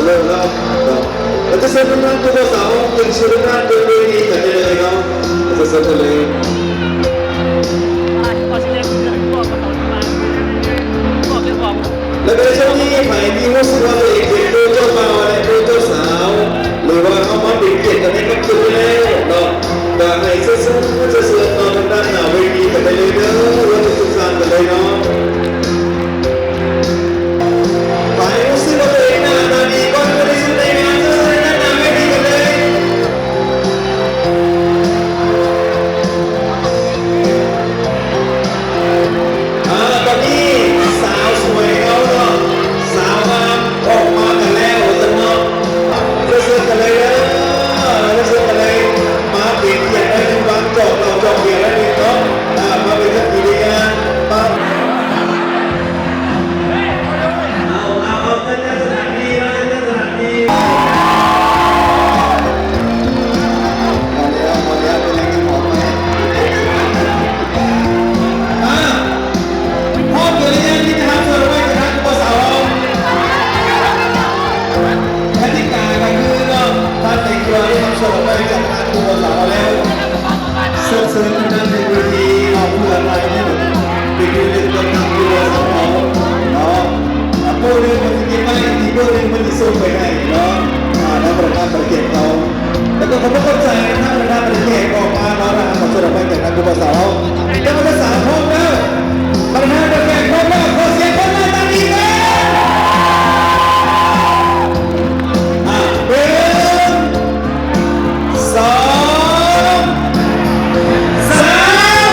ເລີຍເນາະ ເນາະ ແລ້ວຈະເຊີນທາງດ້ານຜູ້ບ່າວສາວຂຶ້ນສູ່ດ້ານເທິງເວທີກັນໄດ້ເລີຍເນາະ ຈະເຊີນກັນເລີຍ. ແລ້ວກໍໃນຊ່ວງນີ້ໃຜທີ່ຮູ້ສຶກວ່າຕົວເອງເປັນຄູ່ເຈົ້າບ່າວ ແລະ ຄູ່ເຈົ້າສາວ ຫຼືວ່າເຂົ້າມາເປັນກຽດກັນໃນຄ່ຳຄືນນີ້ແລ້ວເນາະ ກໍໃຫ້ເຊີນ ເຊີນ ເຊີນມາທາງດ້ານໜ້າເວທີກັນໄດ້ເລີຍເດີ ເພື່ອຈະສຸກສານກັນເລີຍເນາະ. ໃຜຮູ້ສຶກວ່າຕົວເອງໜ້າຕາດີ ກ່ອນຜູ້ທີ່ສຸດໃນງານ ເຊີນມາດ້ານໜ້າເວທີກັນເລີຍ. ອ່າ ຕອນນີ້ສາວສວຍເຮົາເນາະ ສາວງາມອອກມາກັນແລ້ວວ່າຊັ້ນເນາະ ເຊີນກັນເລີຍເດີ ເຊີນກັນເລີຍ ມາເປັນກຽດໜ້ອຍໜຶ່ງ ວາງຈອກເຫຼົ້າຈອກເບຍໜ້ອຍໜຶ່ງເນາະ ອ່າ ມາເປັນສັກຂີໃນງານ ມາ ເອົາ ເອົາ ເອົາ ຈັດ ຈັດສະຖານທີ່ເນາະ ຈັດສະຖານທີ່ ມາແລ້ວ ມາແລ້ວ ເປັນໄງກັນ ອອກໄປ ອ່າ ພ້ອມຢູ່ຫຼືຍັງທີ່ຈະຮັບສ່ວນໄວ້ຈາກທາງຜູ້ບ່າວສາວເຮົາ? ກະຕິກາກໍຄືເນາະ ທ່ານໃດທີ່ວ່າໄດ້ຮັບສ່ວນໄວ້ຈາກທາງຜູ້ບ່າວສາວເຮົາແລ້ວ ເຊີນ ເຊີນທາງດ້ານເທິງເວທີເນາະ ເພື່ອຖ່າຍຮູບເປັນທີ່ລະລຶກກັບທາງຜູ້ບ່າວສາວເຮົາເນາະ ອ່າ ໂປ້ໜຶ່ງເພິ່ນຊິເກັບໄວ້ ອີກໂປ້ໜຶ່ງເພິ່ນຊິສົ່ງໄປໃຫ້ເນາະ ອ່າ ທາງພະນັກງານປະເທດເຮົາ. ແລ້ວກໍຂໍຂອບໃຈທາງບັນດາແຂກອອກມາເນາະ ແລ້ວກໍຂໍສະແດງຄວາມເປັນທາງຜູ້ບ່າວສາວ ແລ້ວບັນດາສາວພ້ອມແລ້ວ ບັນດາແຂກພ້ອມແລ້ວ ຂໍສຽງປົບມືຕາມອີກເດີ ອ່າ ໜຶ່ງ ສອງ ສາມ.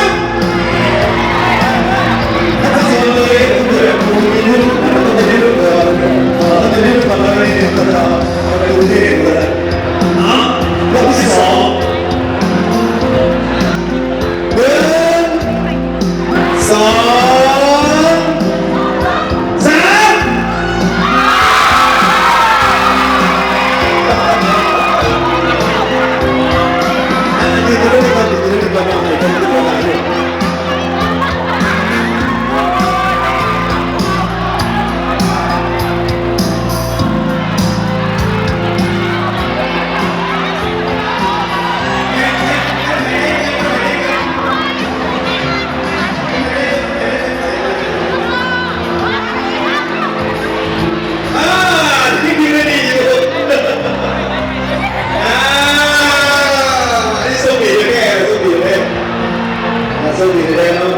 ຮອບທີສອງ ໜຶ່ງ ສອງ ສາມ ອັນນີ້ກໍໄດ້ ກໍໄດ້ ກໍໄດ້ ກໍໄດ້. ອ່າ ທີ່ດີກວ່ານີ້ຢູ່ ອ່າ ອັນນີ້ໂຊກດີແທ້ ໂຊກດີແທ້ ອ່າ ໂຊກດີແທ້ເນາະ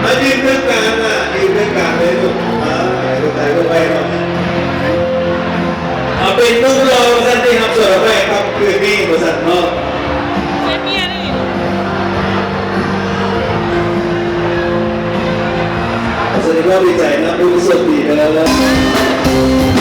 ມາຢືນເຄິ່ງກາງ ອ່າ ຢືນເຄິ່ງກາງເລີຍລູກ ອ່າ ໃຫ້ລູກຊາຍເບິ່ງໄວ້ເນາະ. ເອົາເປັນໜຸ່ມຫຼໍ່ວ່າຊັ້ນ ທີ່ຮັບສວນໄວ້ຄ່ຳຄືນນີ້ວ່າຊັ້ນເນາະ ສະແດງຄວາມດີໃຈນຳຜູ້ທີ່ໂຊກດີເດີ.